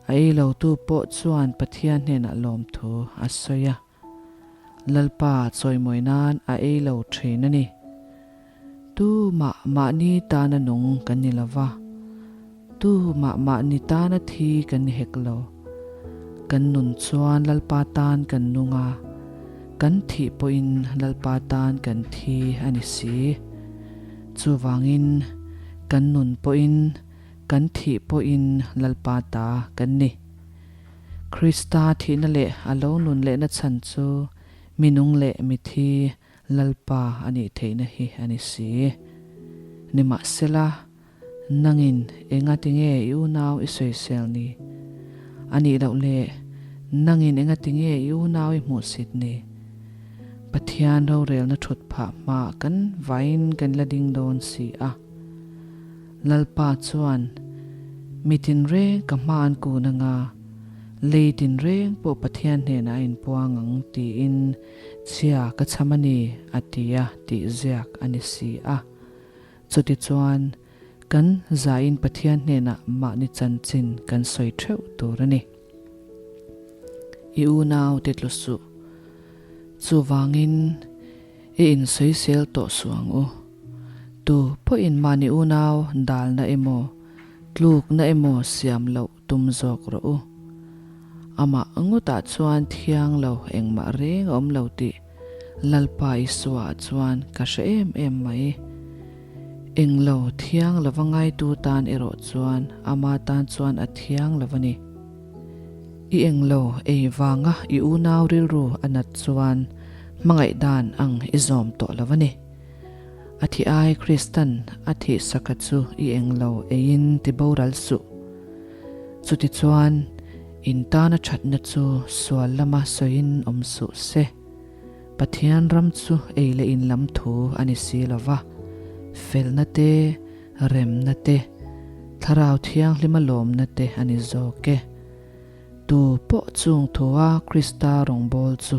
A ei lotu pawh chuan Pathian hnenah lawmthu a sawi a. Lalpa chawimawi nan a ei lo thin a ni. Tu mah mahni tana nung kan ni lo va, tu mah mahni tana thi kan ni hek lo. Kan nun chuan Lalpa tan kan nung a, kan thih pawhin Lalpa tan kan thi a ni si. Chuvangin kan nun pawhin Kan thih pawhin Lalpa ta kan ni. Krista thihna leh a lo nun lehna chhan chu mi nung leh mi thi Lalpa a nih theihna hi a ni si. Nimahsela, nangin enga tinge i unau i sawisel ni? A nih loh leh, nangin enga tinge i unau i hmuhsit ni? Pathian rorelna thut phah hmaah kan vain kan la ding dawn si a. Lalpa chuan, Mi tinreng ka hma an kun anga, lei tinreng pawh Pathian hnenah a inpuang ang tiin chhia ka chham a ni, a ti a tih ziak a ni si a. Chutichuan, kan zain Pathian hnenah mahni chanchin kan sawi theuh tur a ni. I unau te tlu suh. Chuvangin, i insawisel tawh suh ang u. Tu pawhin mahni unau dalna emaw, tlukna emaw siam loh tum zawk rawh u. Amah ngawtah chuan thiang lo engmah reng a awm lo tih Lalpa Isua chuan ka hre em em mai. Englo thiang lova ngaitu tan erawh chuan ama tan chuan a thiang lo a ni. I englo ei vanga i unau rilru a nat chuan hmangaih dan ang i zawm tawh lo a ni. A thi ai Kristan a thih saka chu i englo eiin ti boral suh. Chutichuan, in tana thatna chu sual lama sawiin awm suh se. Pathian ram chu ei leh in lam thu a ni si lo va, felna te, remna te, Thlarau Thianghlima lawmna te a ni zawk e. Tu pawh chung thua Krista rawngbâwl chu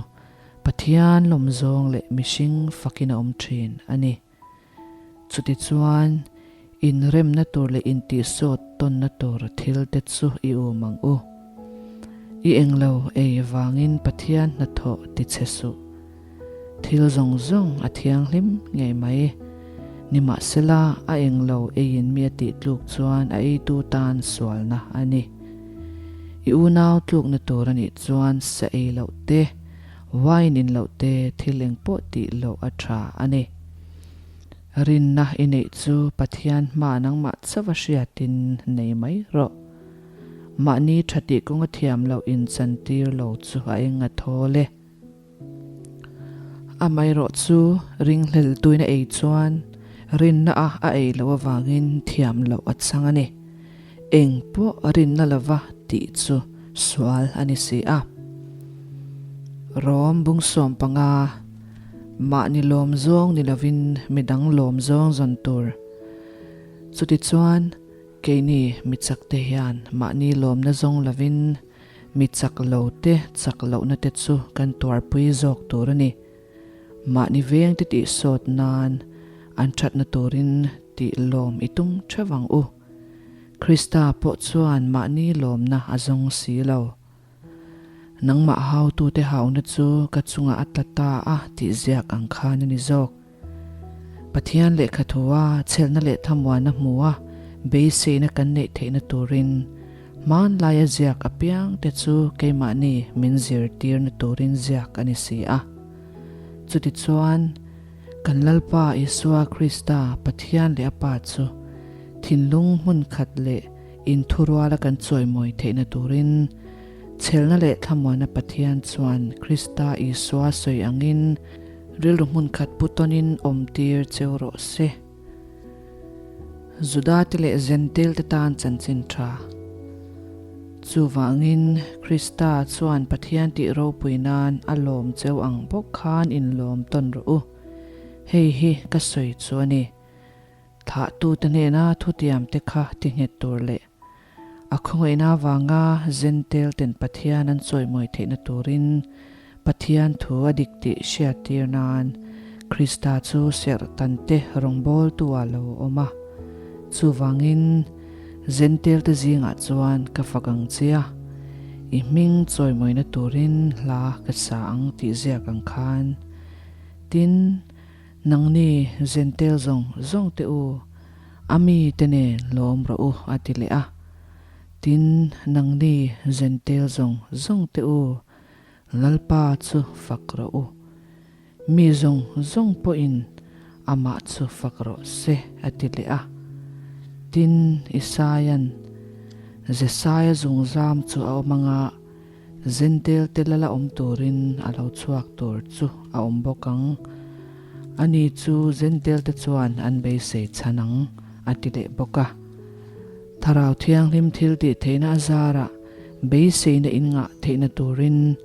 Pathian lawmzawng leh mihring fakin a awm thin a ni. Chutichuan, inremna tur leh intihsawt tawnna tur thil te chu i um ang u. I englo ei vangin Pathian hnathawh ti che suh. Thil zawng zawng a thianghlim ngei mai. Nimahsela, a englo eiin mi a tih tluk chuan a eitu tan sualna a ni. I unau tlukna tur a nih chuan sa ei loh te, wine in loh te, thil eng pawh tih loh a tha a ni. Rinna i neih chu Pathian hma nangmah chauh a hriatin nei mai rawh. Mahni tha tih kawnga thiam loh inchantir lo chu a eng a thawl e. Amaherawh chu ringhlel tuina ei chuan rinna a a ei loh avangin thiam loh a chang a ni. Eng pawh rinna lova tih chu sual a ni si a. Rom bung 15, Mahni lawm zawng ni lovin midang lawm zawng zawn tur. Chutichuan, keini mi chakte hian mahni lawmna zawng lovin mi chak lo te chak lohna te chu kan tuarpui zawk tur a ni. Mahni vengte tih sawt nan an thatna turin tih lawm i tum theuh ang u. Krista pawh chuan mahni lawmna a zawng si lo. Nangmah hautute hauna chu ka chungah a tla ta a tih ziak ang khan a ni zawk. Pathian lehkha thua chhelna leh thamuanna hmua beiseina kan neih theihna turin hmanlaia ziak apiangte chu keimahni min zirtirna turin ziak a ni si a. Chutichuan, kan Lalpa Isua Krista Pathian leh a Pa chu thinlung hmun khat leh inthuruala kan chawimawi theihna turin chhelna leh thlamuanna Pathian chuan Krista Isua sawi angin Rilru hmun khat pu tawnin awmtir cheu rawh se. Judate leh Jentail-te tan chanchin tha. Chuvangin, Krista chuan Pathian tih ropui nan a lawm cheu ang bawk khan inlawm tawn rawh u. Hei hi ka sawi chu a ni. Thlahtute hnena thutiamte kha ti nghet tur leh a khawngaihna avanga Jentail ten Pathian an chawimawi theihna turin Pathian thu a dik tih hriattir nan Krista chu serhtante rawngbawltu ah lo awm a. Chuvangin Jentail te zingah chuan ka fak ang che a, i hming chawimawina turin hla ka sa ang tih ziak ang khan. Tin, Nangni Jentail zawng zawng te u, a mi te nen lawm rawh u, a ti leh a. Tin, nangni Jentail zawng zawng te u, Lalpa chu fak rawh u. Mi zawng zawng pawhin amah chu fak rawh se, a ti leh a. Tin, Isaia'n Jesaia zungzam chu a awm anga, Jentail te lala awm turin a lo chhuak tur chu a awm bawk ang. Ani chu Jentail te chuan an beisei chhan ang, a ti leh bawk a. Thlarau Thianghlim thil tih theihna a zarah beiseina in ngah theihna turin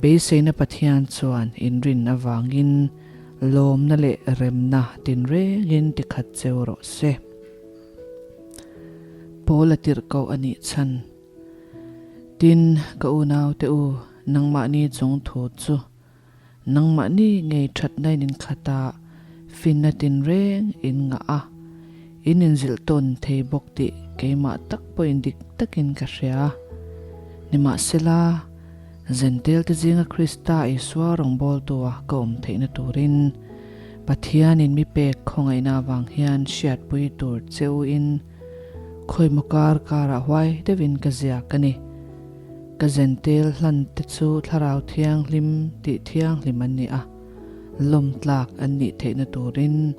beiseina Pathian chuan inrin avangin lawmna leh remna tinrengin tikhat cheu rawh se. Paula tirhkoh a nih chhan. Tin, ka unaute u, nangmahni chung thu chu nangmahni ngei thatna in inkhat a, finna tinreng in ngah a, in inzilh tawn thei bawk tih keimah tak pawhin dik takin ka hria. Nimahsela, Zentelte zinga Krista Isua rawngbawltua ka awm theihna turin Pathianin mi pek khawngaihna avang hian hriatpui tur che u in Khawimaw kar karah huai deuhin ka ziak a ni. Ka zentel hlan te chu Thlarau Thianghlim tih thianghlim an ni a, lawm tlak an nih theihna turin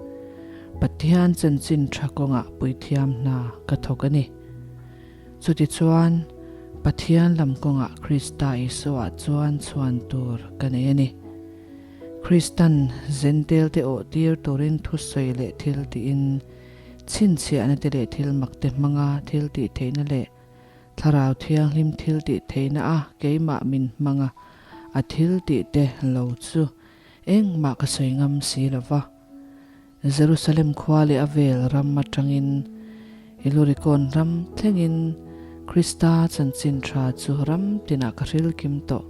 Pathian chanchin tha kawngah puithiam hna ka thawk a ni. Chutichuan, Pathian lam kawngah Krista Isuaah chuan chhuan tur ka nei a ni. Kristan zentel te awh tir turin thusawi leh thil tiin Chhinchhiahna te leh thil mak te hmanga thil tih theihna leh Thlarau Thianghlim thil tih theihna a keimah min hmanga a thil tih te lo chu engmah ka sawi ngam si lo va. Jerusalem khua leh a vel ram atangin Ilurikawn ram thlengin Krista chanchin tha chu ram tinah ka hril kim tawh.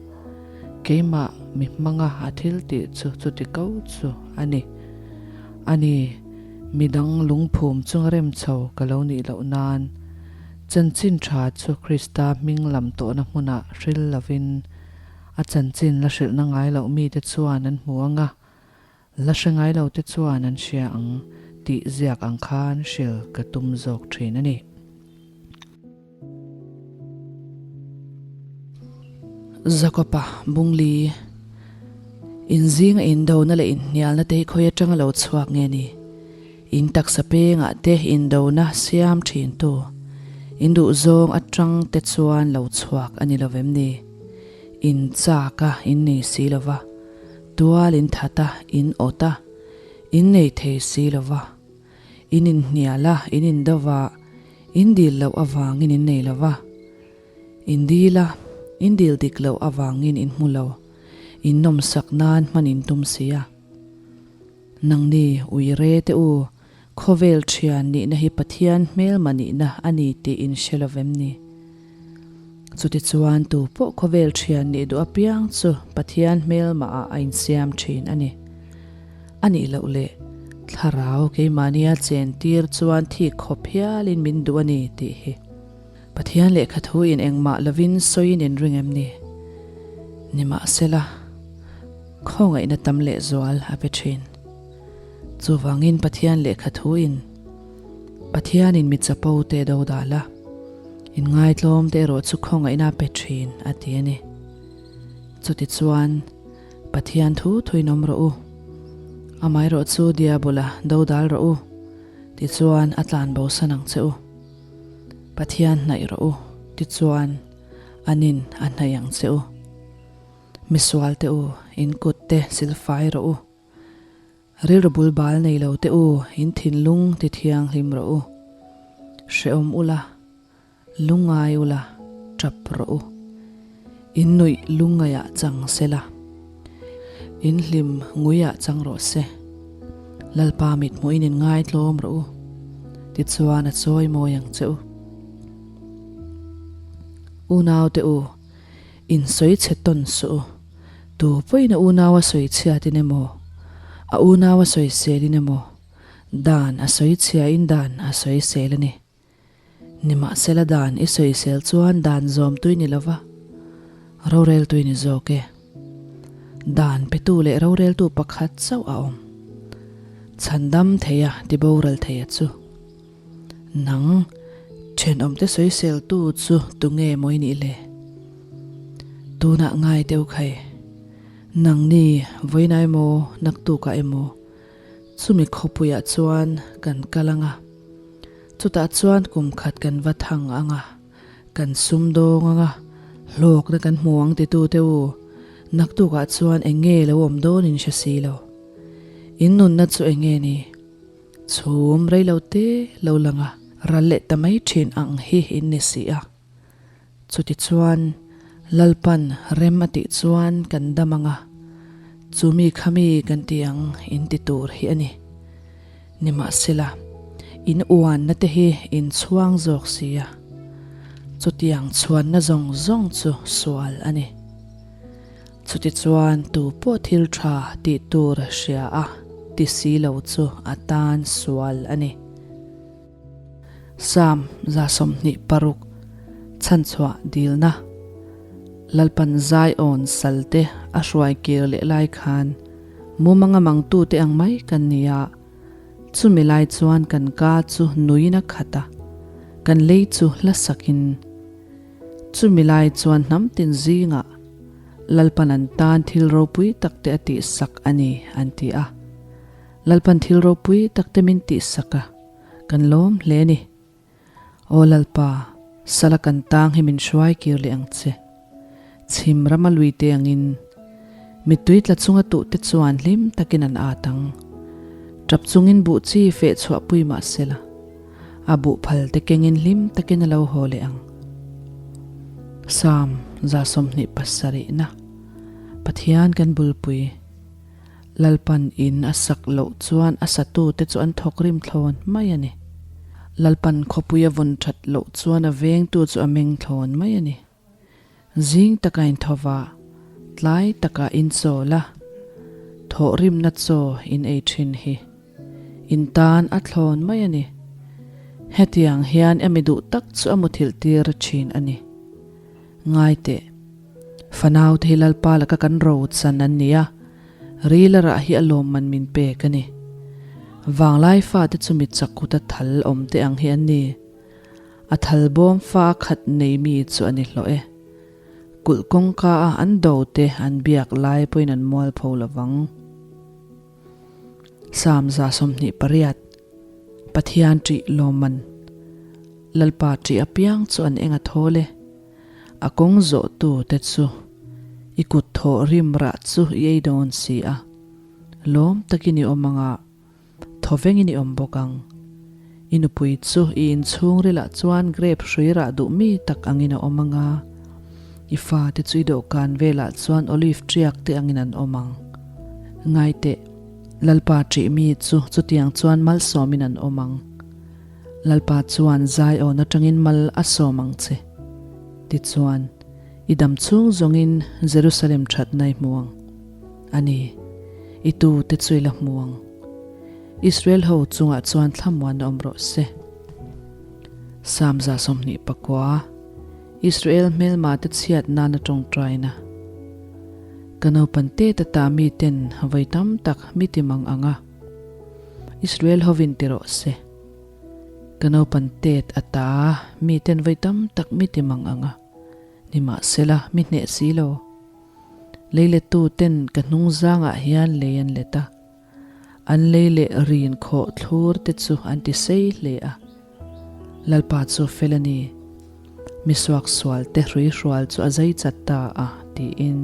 Keimah mi hmanga a thil tih chu chuti ko chu a ni. A ni. Midang lungphum chunga rem chho ka lo nih loh nan chanchin tha chu Krista hming lam tawhna hmunah hril lovin a chanchin la hrilhna ngai loh mite chuan an hmu ang a, la hre ngai lo te chuan an hria ang tih ziak ang khan hril ka tum zawk thin a ni. Jakob-a Bungli Inzinga indona leh inhnialna te hi khawi atanga lo chhuak nge ni? In taksa pengah te indona siam thin tu, in duhzawng atang te chuan lo chhuak a ni lo vem ni? In chak a, in nei si lo va, tual in that a, in awt a, in nei thei si lo va. In inhnial a, in indo va, in dil loh avangin in nei lo va. In dil a, in dil dik loh avangin in hmu lo, in nawmsak nan hman in tum si a. Nangni uire te u, khawvel thian nihna hi Pathian hmelma nihna a ni tih in hre lo vem ni? Chutichuan tu pawh khawvel thian nih duh apiang chu Pathian hmelma ah a insiam thin a ni. A nih loh leh, Thlarau keimahnia chen tir chuan thik khawp hialin min duh a ni tih hi. Pathian lehkha thu in engmah lovin sawiin in ring em ni? Nimahsela, khawngaihna tam lehzual a pe thin. Chuvangin Pathian lehkha thu in Pathianin mi chapo te do dal a, inngaitlawm te erawh chu khawngaihna a pe thin a ti a ni. Chutichuan, Pathian thu thuin awm rawh u. Amaherawh chu Diabola do dal rawh u, tichuan a tlan bosan ang che u. Pathian hnaih rawh u, tichuan anin a hnaih ang che u. Misual te u, in kut te silfai rawh u. Rilru bul bal nei lo te u, in thinlung ti thianghlim rawh u. Hrehawm ula, lungngai ula, tap rawh u. In nuih lungngaiah chang sela, in hlim nguiah chang rawh se. Lalpa mithmuhin in ngaitlawm rawh u, tichuan a chawi mawi ang che u. Unaute u, in sawi chhe tawn suh u. Tu pawhin a unau a sawi chhiatin emaw, a unau a sawi selin emaw, dan a sawi chhiain dan a sawi sel a ni. Nimahsela dan i sawisel chuan dan zawmtui ni lova, roreltui ni zawk e. Dan petu leh roreltu pakhat chauh a awm. Chhandam theia tiboral theia chu. Nang, thenawmte sawiseltu chu tunge maw i nih le? Tunah ngai deuh khai. Nangni vawiin ah emaw, naktukah emaw, chumi khawpuiah chuan kan kal ang a. Chutah chuan kum khat kan va thang ang a, kan sum dawng ang a, hlawkna kan hmu ang titute u, naktukah chuan eng nge lo awm dawn in hre si lo. In nunna chu eng nge ni? Chhum rei lo te lo lang a, ral leh ta mai thin ang hi in ni si a. Chutichuan, Lalpan rem a tih chuan kan dam ang a, chu mi kha mi kan ti ang in ti tur hi a ni. Nimahsela, in uanna te hi in chhuang zawk si a, chutiang chhuanna zawng zawng chu sual a ni. Chutichuan tu pawh thil tha tih tur hria a ti si lo chu a tan sual a ni. Psalm 26 Chhanchhuah Dilna Lalpan Zion salte a hruai kir leh lai khan mumanga mangtute ang mai kan ni a, chumi lai chuan kan ka chu nuin a khat a, kan lei chu hla sakin. Chumi lai chuan hnam tin zingah Lalpan an tan thil ropui takte a tihsak a ni, an ti a. Lalpan thil ropui takte min tihsak a, kan lawm hle a ni. Aw Lalpa, sala kan tang hi min hruai kir leh ang che. Chhim rama lui te angin, mittui tla chunga tuhte chuan hlim takin an at ang. Tap chungin buh chi feh chhuah pui mah sela, a buh phal te kengin hlim takin a lo haw leh ang. Psalm 27 na Pathian kan bulpui. Lalpan in a sak loh chuan a satute chu an thawk rim thlawn mai a ni. Lalpan khawpui a vawn that loh chuan a vengtu chu a meng thlawn mai a ni. Zing taka inthawva, tlai taka inchawl a, thawhrimna chaw in ei thin hi in tan a thlawn mai a ni. Hetiang hian emi duh tak chu a muthilh tir thin a ni. Ngai teh. Fanau te hi Lalpa laka kan ro chan an ni a, ril a rah hi a lawmman min pek a ni. Vanglai fate chu mi chak kuta thal awm te ang hi an ni. A thal bawm fa a khat nei mi chu a ni hlawh e. Kulh kawngka a an do te an biak lai pawhin an mualpho lovang. Psalm 28 Pathian ṭih lawmman Lalpa ṭih apiang chu an eng a thawl e. A kawng zawhtu te chu i kut thawh rim rah chu i ei dawn si a, lawm takin i awm ang a, thawvengin i awm bawk ang. I nupui chu i inchhungrilah chuan grape hrui rah duh mi tak angin a awm ang a. I fate chu i dawhkan velah chuan olive ṭiak te angin an awm ang. Ngai teh, Lalpa ṭih mi chu chutiang chuan malsawmin an awm ang. Lalpa chuan Zion aṭangin mal a sawm ang che. Tichuan, i dam chhung zawngin Jerusalem ṭhatna i hmu ang. A ni, i tute chu i la hmu ang. Israel ho chungah chuan thlamuan awm rawh se. Psalm 29, Israel hmelma te chhiat nana tawngtaina. Ka naupan te ta ta mi ten vawi tam tak mi ti mang ang a, Israel hovin ti rawh se. Ka naupan tet ata mi ten vawi tam tak mi ti mang ang a, nimahsela mi hneh si lo. Leilettu ten ka hnungzangah hian lei an let a. An lei leh rin khawh thlur te chu an ti sei hle a. Lalpa chu fel a ni. Mi suaksual te hruihrual chu a zai chat ta a, tiin.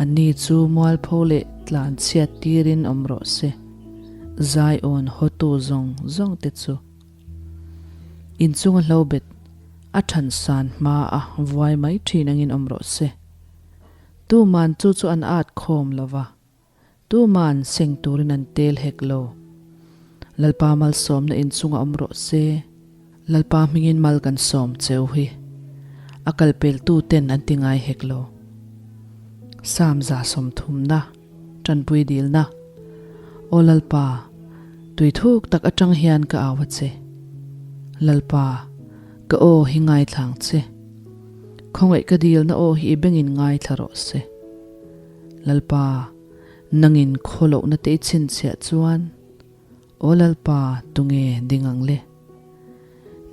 Anni chu mualpho leh tlan chhiat tirin awm rawh se. Zion hawtu zawng zawng te chu inchunga hlobet a than san hma a vuai mai thin angin awm rawh se. Tuman chu chu an at khawm lo va. Tuman seng turin an tel hek lo. Lalpa malsawmna inchungah awm rawh se. Lalpa hmingin mal kan sawm cheu hi. A kalpeltu ten an ti ngai hek lo. Psalm 130na, Tanpui dilna. Aw Lalpa, tui thuk tak atang hian ka au a che. Lalpa, ka aw hi ngaithlang che. Khawngaih ka dilna aw hi i bengin ngaithla rawh se. Lalpa, nangin khawlohna te i chhinchhiah chuan, Aw Lalpa, tunge ding ang le?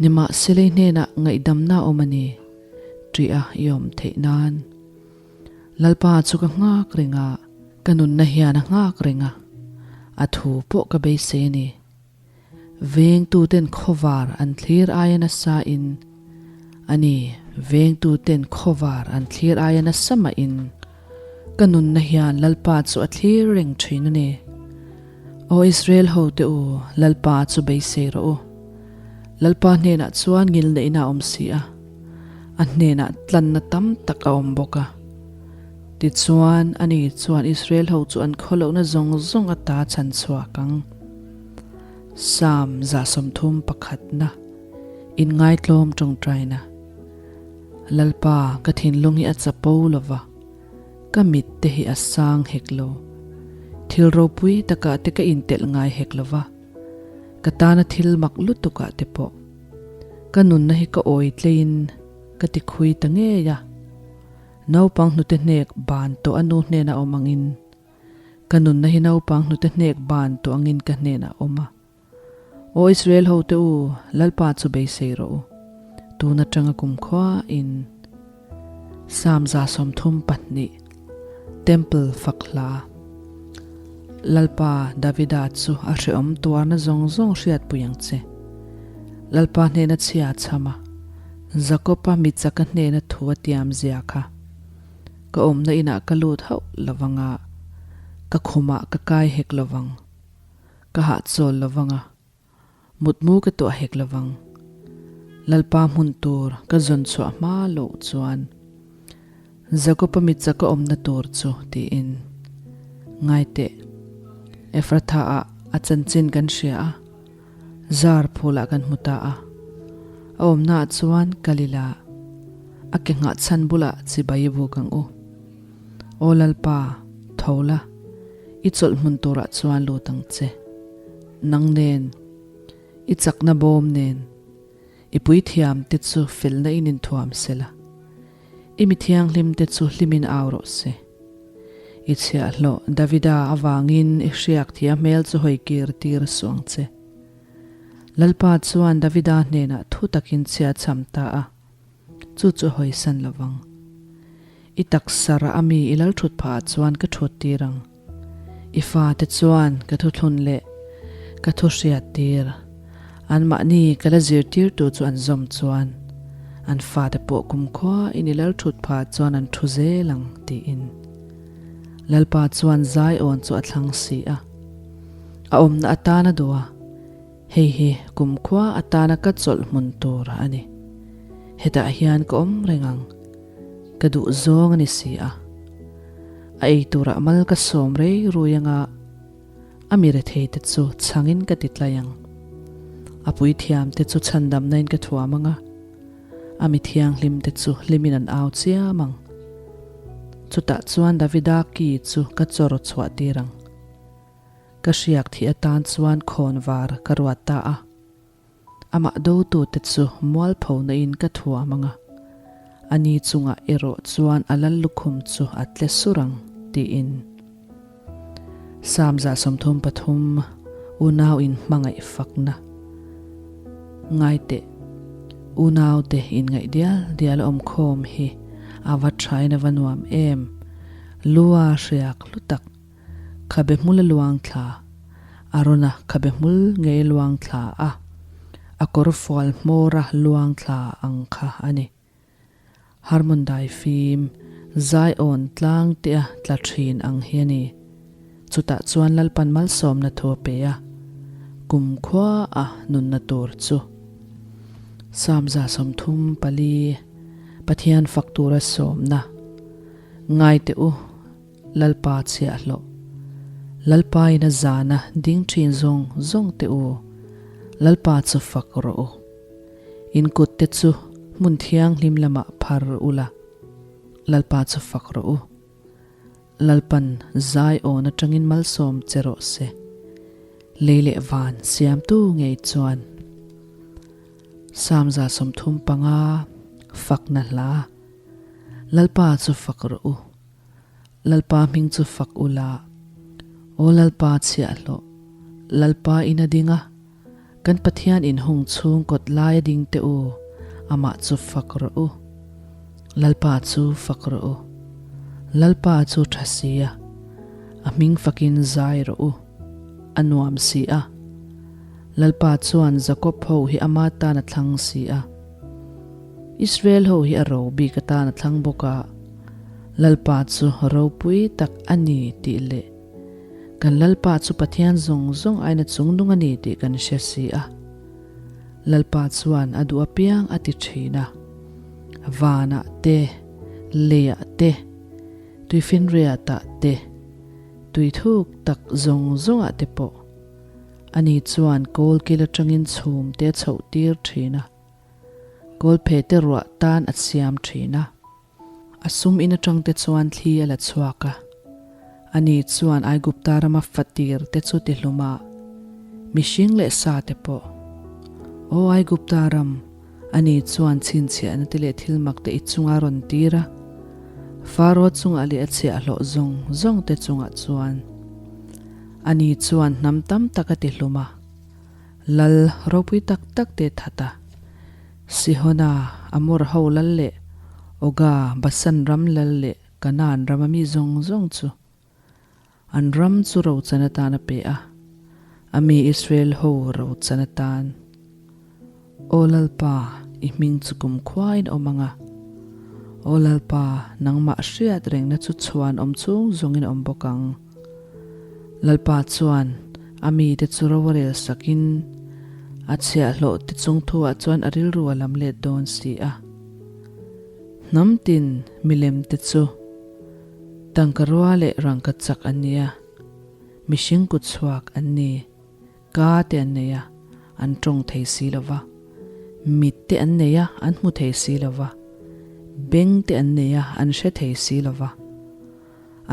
Nimahsela i hnenah ngaihdamna a awm a ni, ṭih a i awm theih nan. Lalpa chu ka nghak reng a, ka nunna hian a nghak reng a, a thu pawh ka beisei a ni. Vengtuten khawvar an thlir aia nasa in, a ni, vengtuten khawvar an thlir aia nasa mah in, ka nunna hian Lalpa chu a thlir reng thin a ni. Aw Israel hote u, Lalpa chu beisei rawh u. Lalpa hnenah chuan ngilneihna a awm si a, a hnenah tlanna tam tak a awm bawk a. Tichuan, ani chuan Israel ho chu an khawlohna zawng zawng ata chhan chhuak ang. Psalm 31, Inngaitlawm tawngtaina. Lalpa, ka thinlung hi a chapo lo va, ka mit te hi a sang hek lo. Thil ropui takah te ka intelh ngai hek lo va, ka tana thil mak lutukah te pawh. Ka nunna hi ka awi tleiin ka ti khui ta ngei a. Naupang hnute hnek ban tawh a nu hnena awm angin Ka nunna hi naupang hnute hnek ban tawh angin ka hnenah a awm a. Aw Israel hote u, Lalpa chu beisei rawh u. Tun atanga kumkhua in Psalm 32, Temple fak hla. Lalpa Davida chu a hrehawm tuarna zawng zawng hriatpui ang che. Lalpa hnena chhia a chham a, Jakob-a michaka hnena thu a tiam zia kha. Ka awmna inah ka lut hauh lovang a, ka khumah ka kai hek lovang. Ka hahchawl lovang a, mutmu ka tuah hek lovang. Lalpa hmun tur ka zawn chhuah hma loh chuan Jakob-a mitcha ka awmna tur chu tiin ngai teh. Ephratha-ah a chanchin kan hria a, Zar phulah kan hmu ta a, a awmnaah chuan kal ila, a ke nghah chhan bulah chibai i buk ang u. Aw Lalpa, tho la, i chawlh hmun turah chuan lut ang che. Nang nen, i chakna bawm nen, i puithiam te chu felna in inthuam sela, i mi thianghlim te chu hlimin au rawh se. I chhiahhlawh Davida avangin i hriak thia hmel chu hawi kir tir suh ang che. Lalpa chuan Davida hnenah thu takin chhia chham ta a, chu chu a hawisan lo vang. I taksa rah ami i lal thut phah ah chuan ka thut tir ang. I fate chuan ka thuthlun leh ka thu hriat tir. Anmahni ka la zirtirtu chu an zawm chuan an fate pawh kumkhua in i lal thut phah chuan an thu zel ang tiin Lalpa chuan Zion chu a thlang si a. A awmna atana duh a, hei hi kumkhua atana ka chawlh hmun tur a ni. Hetah hian ka awm reng ang. Ka duh zawng a ni si a. A ei turah mal ka sawm rei rui anga a mi rethei te chu chhangin ka ti tlai ang. A puithiam te chu chhandamna in ka thuam anga a mi thianghlim te chu hlimin an au chiam ang. Chutah chuan Davida ki chu ka chawr chhuah tir ang. Ka hriak thih atan chuan khawnvar ka ruat ta a. Amah dotute chu mualphona in ka thuam ang a, ani chungah erawh chuan a lal lukhum chu a tle sur ang, tiin. Psalm 133, Unau in hmangaih fakna. Ngai teh, unaute inngaih dial dial a awmkhawm hi a va thain a va nuam em, lua hriak hlu tak. Khabe hmul a luang thla, Arona khabe hmul ngei a luang thla a, a kawr fual hmawr a luang thla ang kha a ni. Harmon dai fim, Zion tlang te a tla thin ang hi a ni. Chutah chuan Lalpan malsawmna thu a pe a, kumkhua a nunna tur chu. Psalm 34, Pathian fak tura sawmna, Ngai teh u, Lalpa chhiahhlawh. Lalpa in a zana ding thin zawng zawng teh u, Lalpa chu fak rawh u. In kut te chu hmun thianghlim lamah phar u la, Lalpa chu fak rawh u. Lalpan zai awn atangin malsawm che rawh se. Lei leh van siamtu ngei chuan. Psalm 35 Fakna hla Lalpa chu fak rawh u. Lalpa hming chu fak u la. Aw Lalpa chhiahhlawh, Lalpa in a ding a, kan Pathian in hung chhung kawt lai a ding teh u, amah chu fak rawh u. Lalpa chu fak rawh u. Lalpa chu tha si a, a hming fakin zai rawh u, a nuam si a. Lalpa chuan Jakob ho hi ama tan a thlang si a. Israel ho hi a ro bik atan a thlang bawk a, Lalpa chu ropui tak a ni tih leh kan Lalpa chu Pathian zawng zawng aina chungnung a ni tih kan hre si a. Lalpa chuan a duh apiang a ti thin a, vanah te, leiah te, tuifinriatah te, tuithuk tak zawng zawngah te pawh ani chuan kawlkil atangin chhum te a chhoh tir thin a. Kawlphe te ruah tan a siam thin a. A sum in atang te chuan thli a la chhuak a. Ani chuan Aigupta rama fatir te chu ti hlum a, mihring leh sa te pawh. Aw Aigupta ram, ani chuan chhinchhiahna te leh thil mak te i chunga rawn tir a. Faro chungah leh a chhiahhlawh zawng zawng te chungah chuan ani chuan hnam tam tak a ti hlum a. Lal ropui tak tak te that a, Sihona, Amor ho lal leh Oga, Basan ram lal leh Kanaan rama mi zawng zawng chu an ram chu rochan atan a pe a, a mi Israel ho rochan atan. Aw Lalpa, i hming chu kumkhuain awm ang a. Aw Lalpa, nangmah hriat rengna chu chhuan awm chung zawngin awm bawk ang. Lalpa chuan a mite chu ro a rel sakin a chhiahhlawh te chung thuah chuan a rilru a lam let dawn si a. Hnam tin milem te chu tangka rua leh rangka chak an ni a, mihring kut chhuak an ni. Ka te an nei a, an tawng thei si lo va. Mit te an nei a, an hmu thei si lo va. Beng te an nei a, an hre thei si lo va.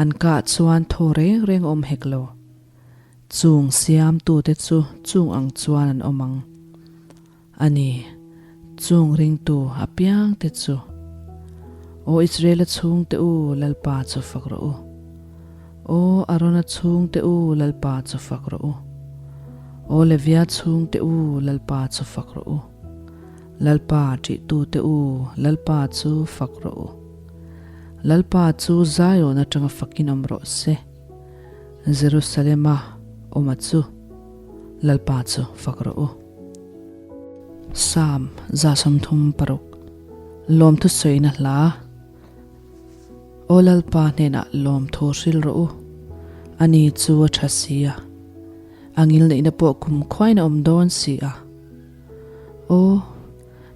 An kah chuan thaw reng reng a awm hek lo. Chung siamtute chu chung ang chuan an awm ang. A ni, chung ringtu apiangte chu. Aw Israela chhungte u, Lalpa chu fak rawh u. Aw Arona chhungte u, Lalpa chu fak rawh u. Aw Levia chhungte u, Lalpa chu fak rawh u. Lalpa ṭihtute u, Lalpa chu fak rawh u. Lalpa chu Zion aṭanga fakin awm rawh se. Jerusalema awma chu Lalpa chu fak rawh u. Psalm 36, Lawmthu sawina hla. Aw Lalpa hnenah lawmthu hril rawh u, ani chu a tha si a, a ngilneihna pawh kum khuain a awm dawn si a. Aw,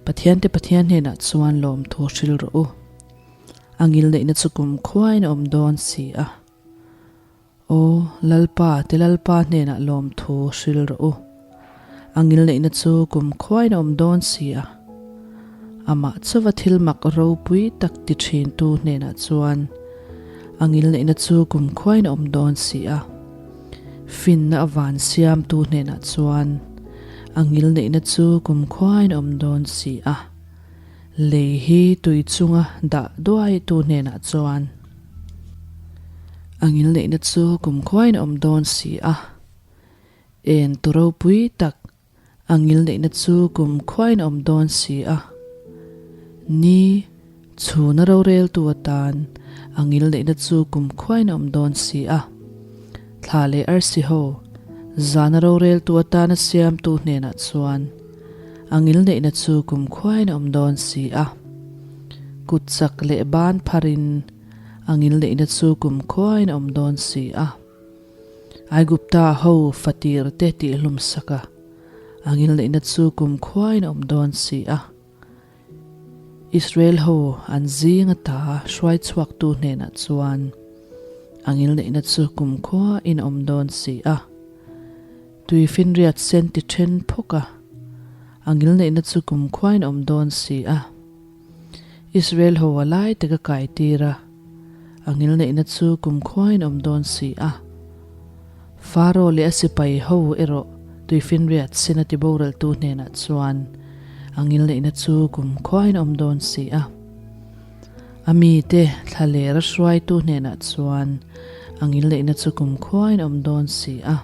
Pathiante Pathian hnenah chuan lawmthu hril rawh u. A ngilneihna chu kumkhuain a awm dawn si a. Aw, Lalpa te Lalpa hnenah lawmthu hril rawh u. A ngilneihna chu kumkhuain a awm dawn si a. Amah chauva thil mak ropui tak ti thintu hnenah chuan a ngilneihna chu kumkhuain a awm dawn si a. Finna a van siamtu hnenah chuan a ngilneihna chu kumkhuain a awm dawn si a. Lei hi tui chunga dah duaitu hnenah chuan a ngilneihna chu kumkhuain a awm dawn si a. En tu ropui tak a ngilneihna chu kumkhuain a awm dawn si a. Ni, chhuna roreltu atan a ngilneihna chu kumkhuain a awm dawn si a. Thla leh arsi ho, zana roreltu atana siamtu hnenah chuan A ngilneihna chu kumkhuain a awm dawn si a. Kut chak leh ban pharin a ngilneihna chu kumkhuain a awm dawn si a. Aigupta ho fatir te tihhlum sak a, a ngilneihna chu kumkhuain a awm dawn si a. Israel ho an zing ata hruai chhuaktu hnenah chuan a ngilneihna chu kumkhuain a awm dawn si a. Tui finriat sen ti then phawk a, a ngilneihna chu kumkhuain a awm dawn si a. Israel ho a lai tak a kai tir a, a ngilneihna chu kumkhuain a awm dawn si a. Faro leh a sipai ho erawh tui finriat sen a ti boraltu hnenah chuan a ngilneihna chu kumkhuain a awm dawn si a. A mite thlaler a hruaitu hnenah chuan a ngilneihna chu kumkhuain a awm dawn si a.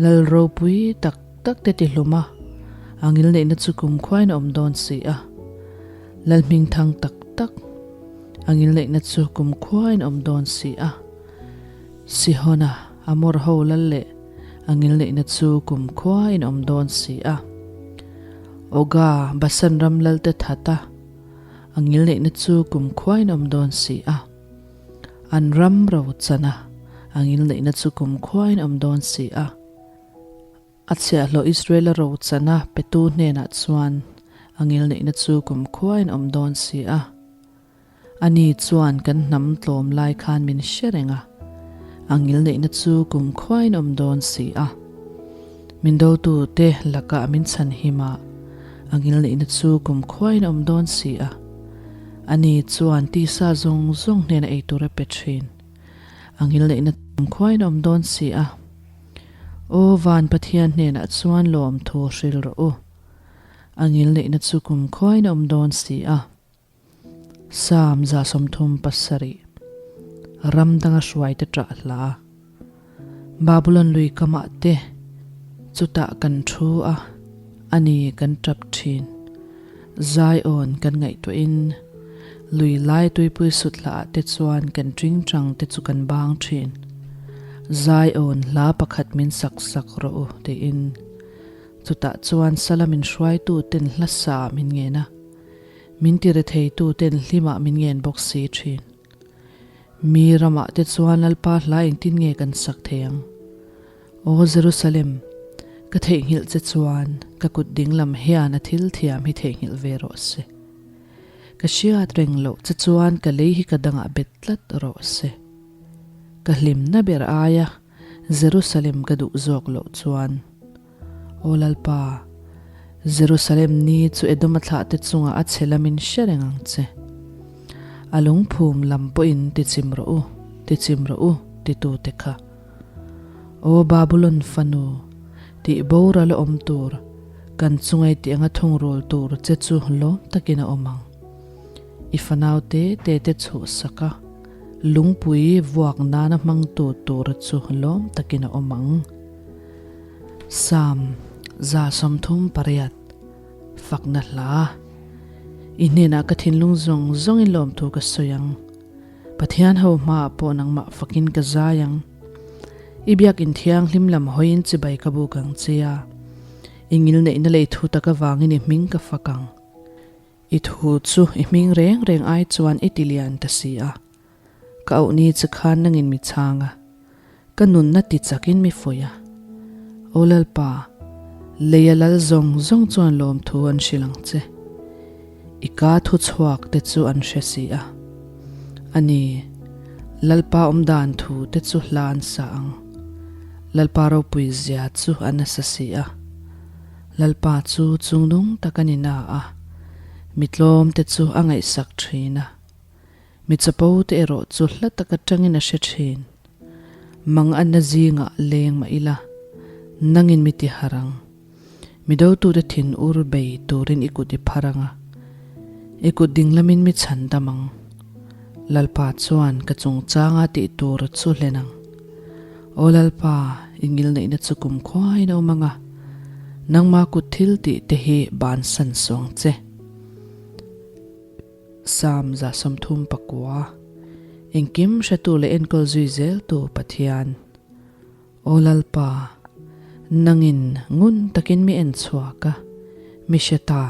Lal ropui tak tak te tihlum a, a ngilneihna chu kumkhuain a awm dawn si a. Lal hmingthang tak tak, a ngilneihna chu kumkhuain a awm dawn si a. Sihona, Amor ho lal leh a ngilneihna chu kumkhuain a awm dawn si a. Oga, Basan ram lal te that a, a ngilneihna chu kumkhuain a awm dawn si a. An ram ro chan a, a ngilneihna chu kumkhuain a awm dawn si a. A chhiahhlawh Israela ro chan a petu hnenah chuan a ngilneihna chu kumkhuain a awm dawn si a. Ani chuan kan hnam tlawm lai khan min hre reng a, a ngilneihna chu kumkhuain a awm dawn si a. Min dotute lakah min chhanhim a, a ngilneihna chu kumkhuain a awm dawn si a. Ani chuan tisa zawng zawng hnena ei tur a pe thin. A ngilneihna khuain a awm dawn si a. Aw van Pathian hnenah chuan lawmthu hril rawh u. A ngilneihna chu kum khuain a awm dawn si a. Psalm 37 Ram danga hruaite ṭah hla. Babulon lui kamah te chutah kan thu a, a ni kan tap thin. Zion kan ngaihtuahin lui lai tuipui suthlaah te chuan kan tingtang te chu kan bang thin. Zion hla pakhat min sak sak rawh u tiin chutah chuan sala min hruaitu ten hla sa min ngen a, min tiretheitu ten hlimah min ngen bawk si thin. Mi ramah te chuan Lalpa hla engtin nge kan sak thei ang? Aw Jerusalem, ka theihnghilh che chuan ka kut dinglam hian a thil thiam hi theihnghilh ve rawh se. Ka hriat reng loh che chuan ka lei hi ka dangah bet tlat rawh se. Ka hlimna ber aia Jerusalem ka duh zawk loh chuan. Aw Lalpa, Jerusalem ni chu Edoma thlahte chungah a chhe lamin hre reng ang che. A lungphum lam pawhin tichim rawh u, tichim rawh u, titute kha. Aw Babulon fanu, tih boral a awm tur, kan chungai tih anga thungrul tur che chu lawm takin a awm ang. I fanau te te te chhuhsak a, lungpui vuak nana hmangtu tur chu lawm takin a awm ang. Psalm 38, Fakna hla. I hnenah ka thinlung zawng zawngin lawmthu ka sawi ang. Pathian ho hmaah pawh nangmah fakin ka zai ang. I biakin thianghlim lam hawiin chibai ka buk ang che a, i ngilneihna lei thu tak avangin i hming ka fak ang. I thu chu i hming reng reng ai chuan i ti lian ta si a. Ka auh ni che khan nangin mi chhang a, ka nunna ti chakin mi fuih a. Aw Lalpa, lei a lal zawng zawng chuan lawmthu an hrilh ang che. I ka thu chhuak te chu an hre si a. A ni, Lalpa awmdan thu te chu hla an sa ang. Lalpa ropui zia chu a nasa si a. Lalpa chu chungnung tak a ni na a, mi tlawm te chu a ngaihsak thin a. Mi chapo te erawh chu hla tak atangin a hre thin. Mang anna zingah leng mah ila, nangin mi ti harh ang. Mi dotute thin ur bei turin i kut i phar ang a, i kut dinglamin mi chhan dam ang. Lalpa chuan ka chungchanga tih tur chu hlen ang. Aw Lalpa, i ngilneihna chu kumkhuain a awm ang a, nangma kut thil tih te hi bansan suang che. Psalm 39, Engkim hretu leh enkawl zui zeltu Pathian. Aw Lalpa, nangin ngun takin mi en chhuak a, mi hre ta.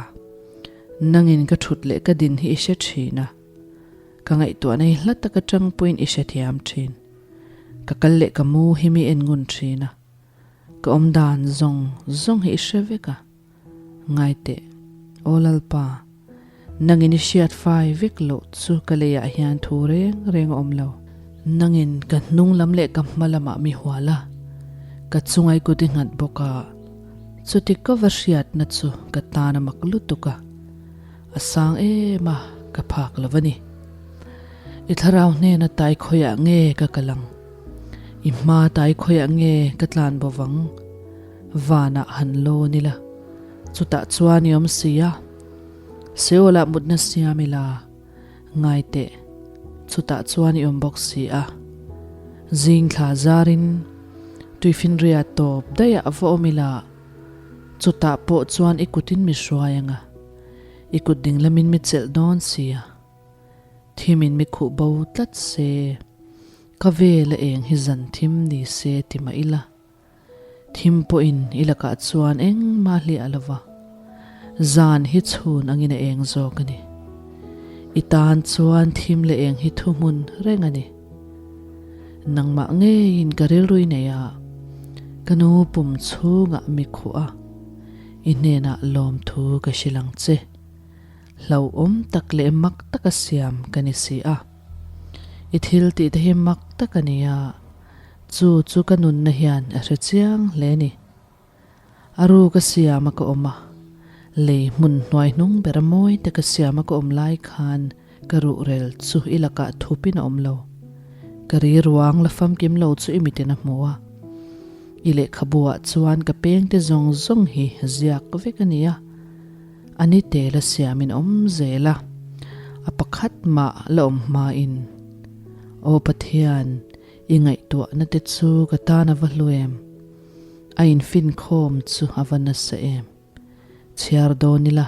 Nangin ka thut leh ka din hi i hre thin a, ka ngaihtuahna hi hla taka tangpuiin i hrethiam thin. Ka kal leh ka mu hi mi en ngun thin a, ka awmdan zawng zawng hi i hre vek a. Ngai teh, Aw Lalpa, nangin i hriat fai vek loh chu ka leiah hian thu reng reng a awm lo. Nangin ka hnung lam leh ka hma lamah mi hual a, ka chungai kut i nghat bawk a, chuti ka va hriatna chu ka tan a mak lutuk a, a sang em a, ka phak lo a ni. I thlarau hnena tai khawiah nge ka kal ang? I hma tai khawiah nge ka tlan bo vang? Vanah han lawn ila, chutah chuan i awm si a. Seolah mutna siam ila, ngai teh, chutah chuan i awm bawk si a. Zing thla zarin tuifinria tawp daih ah va awm ila, chutah pawh chuan i kutin mi hruai ang a, i kut dinglamin mi chelh dawn si a. Thimin mi khuh bo tlat se, ka vel a eng hi zan thim ni se ti mah ila. Thim pawhin i lakah chuan engmah hliah lo va, zan hi chhun angin a eng zawk a ni. I tan chuan thim leh eng hi thuhmun reng a ni. Nangmah ngeiin ka rilru i nei a, ka nu pum chhungah mi khuh a, i hnenah lawmthu ka hrilh ang che. Hlauhawm tak leh mak taka siam ka ni si a. I thil tih te hi mak tak a ni a, chu chu ka nunna hian a hre chiang hle ni. A ru ka siam a ka awm a, lei hmun hnuai hnung ber a mawi te ka siam a ka awm lai khan ka ruhrel chu i lakah thupin a awm lo. Ka ri ruang la famkim lo chu i mitin a hmu a. I lehkhabu ah chuan ka peng te zawng zawng hi ziak vek a ni a. A ni tel a siamin awm zel a, a pakhat mah la awm hmain, Aw Pathian, i ngaihtuahna te chu ka tan a va hlu em? A infinkhawm chu a va nasa em? Chhiar dawn ila,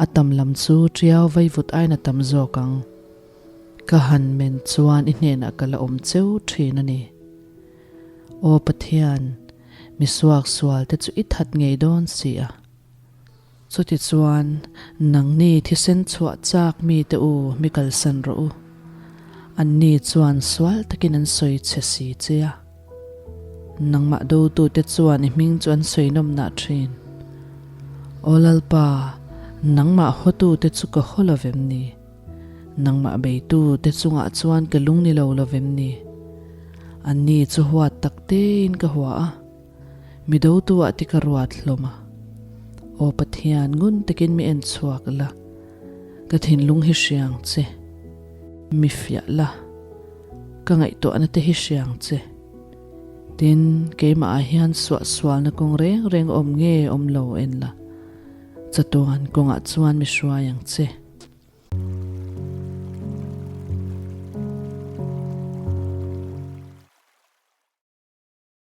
a tam lam chu ṭiau vaivut aiin a tam zawk ang. Ka han men chuan i hnenah ka la awm cheu ṭhin a ni. Aw Pathian, mi suaksual te chu i that ngei dawn si a. Chutichuan, nangni thisen chhuah chak mite u mi kalsan rawh u. Anni chuan sual takin an sawi che si che a. Nangmah dotute chuan i hming chu an sawi nawmnah thin. Aw Lalpa, nangmah hawtute chu ka haw lo vem ni? Nangmah beitute chungah chuan ka lung ni lo lo vem ni? Anni chu huat tak tein ka hua a. Mi dotu ah ti ka ruat hlawm a. Aw Pathian, ngun takin mi en chhuak la, ka thinlung hi hriang che. Mi fiah la, ka ngaihtuahna te hi hriang che. Tin, keimah ah hian suahsualna kawng reng reng awm nge awm lo en la, chatuan kawngah chuan mi hruai ang che.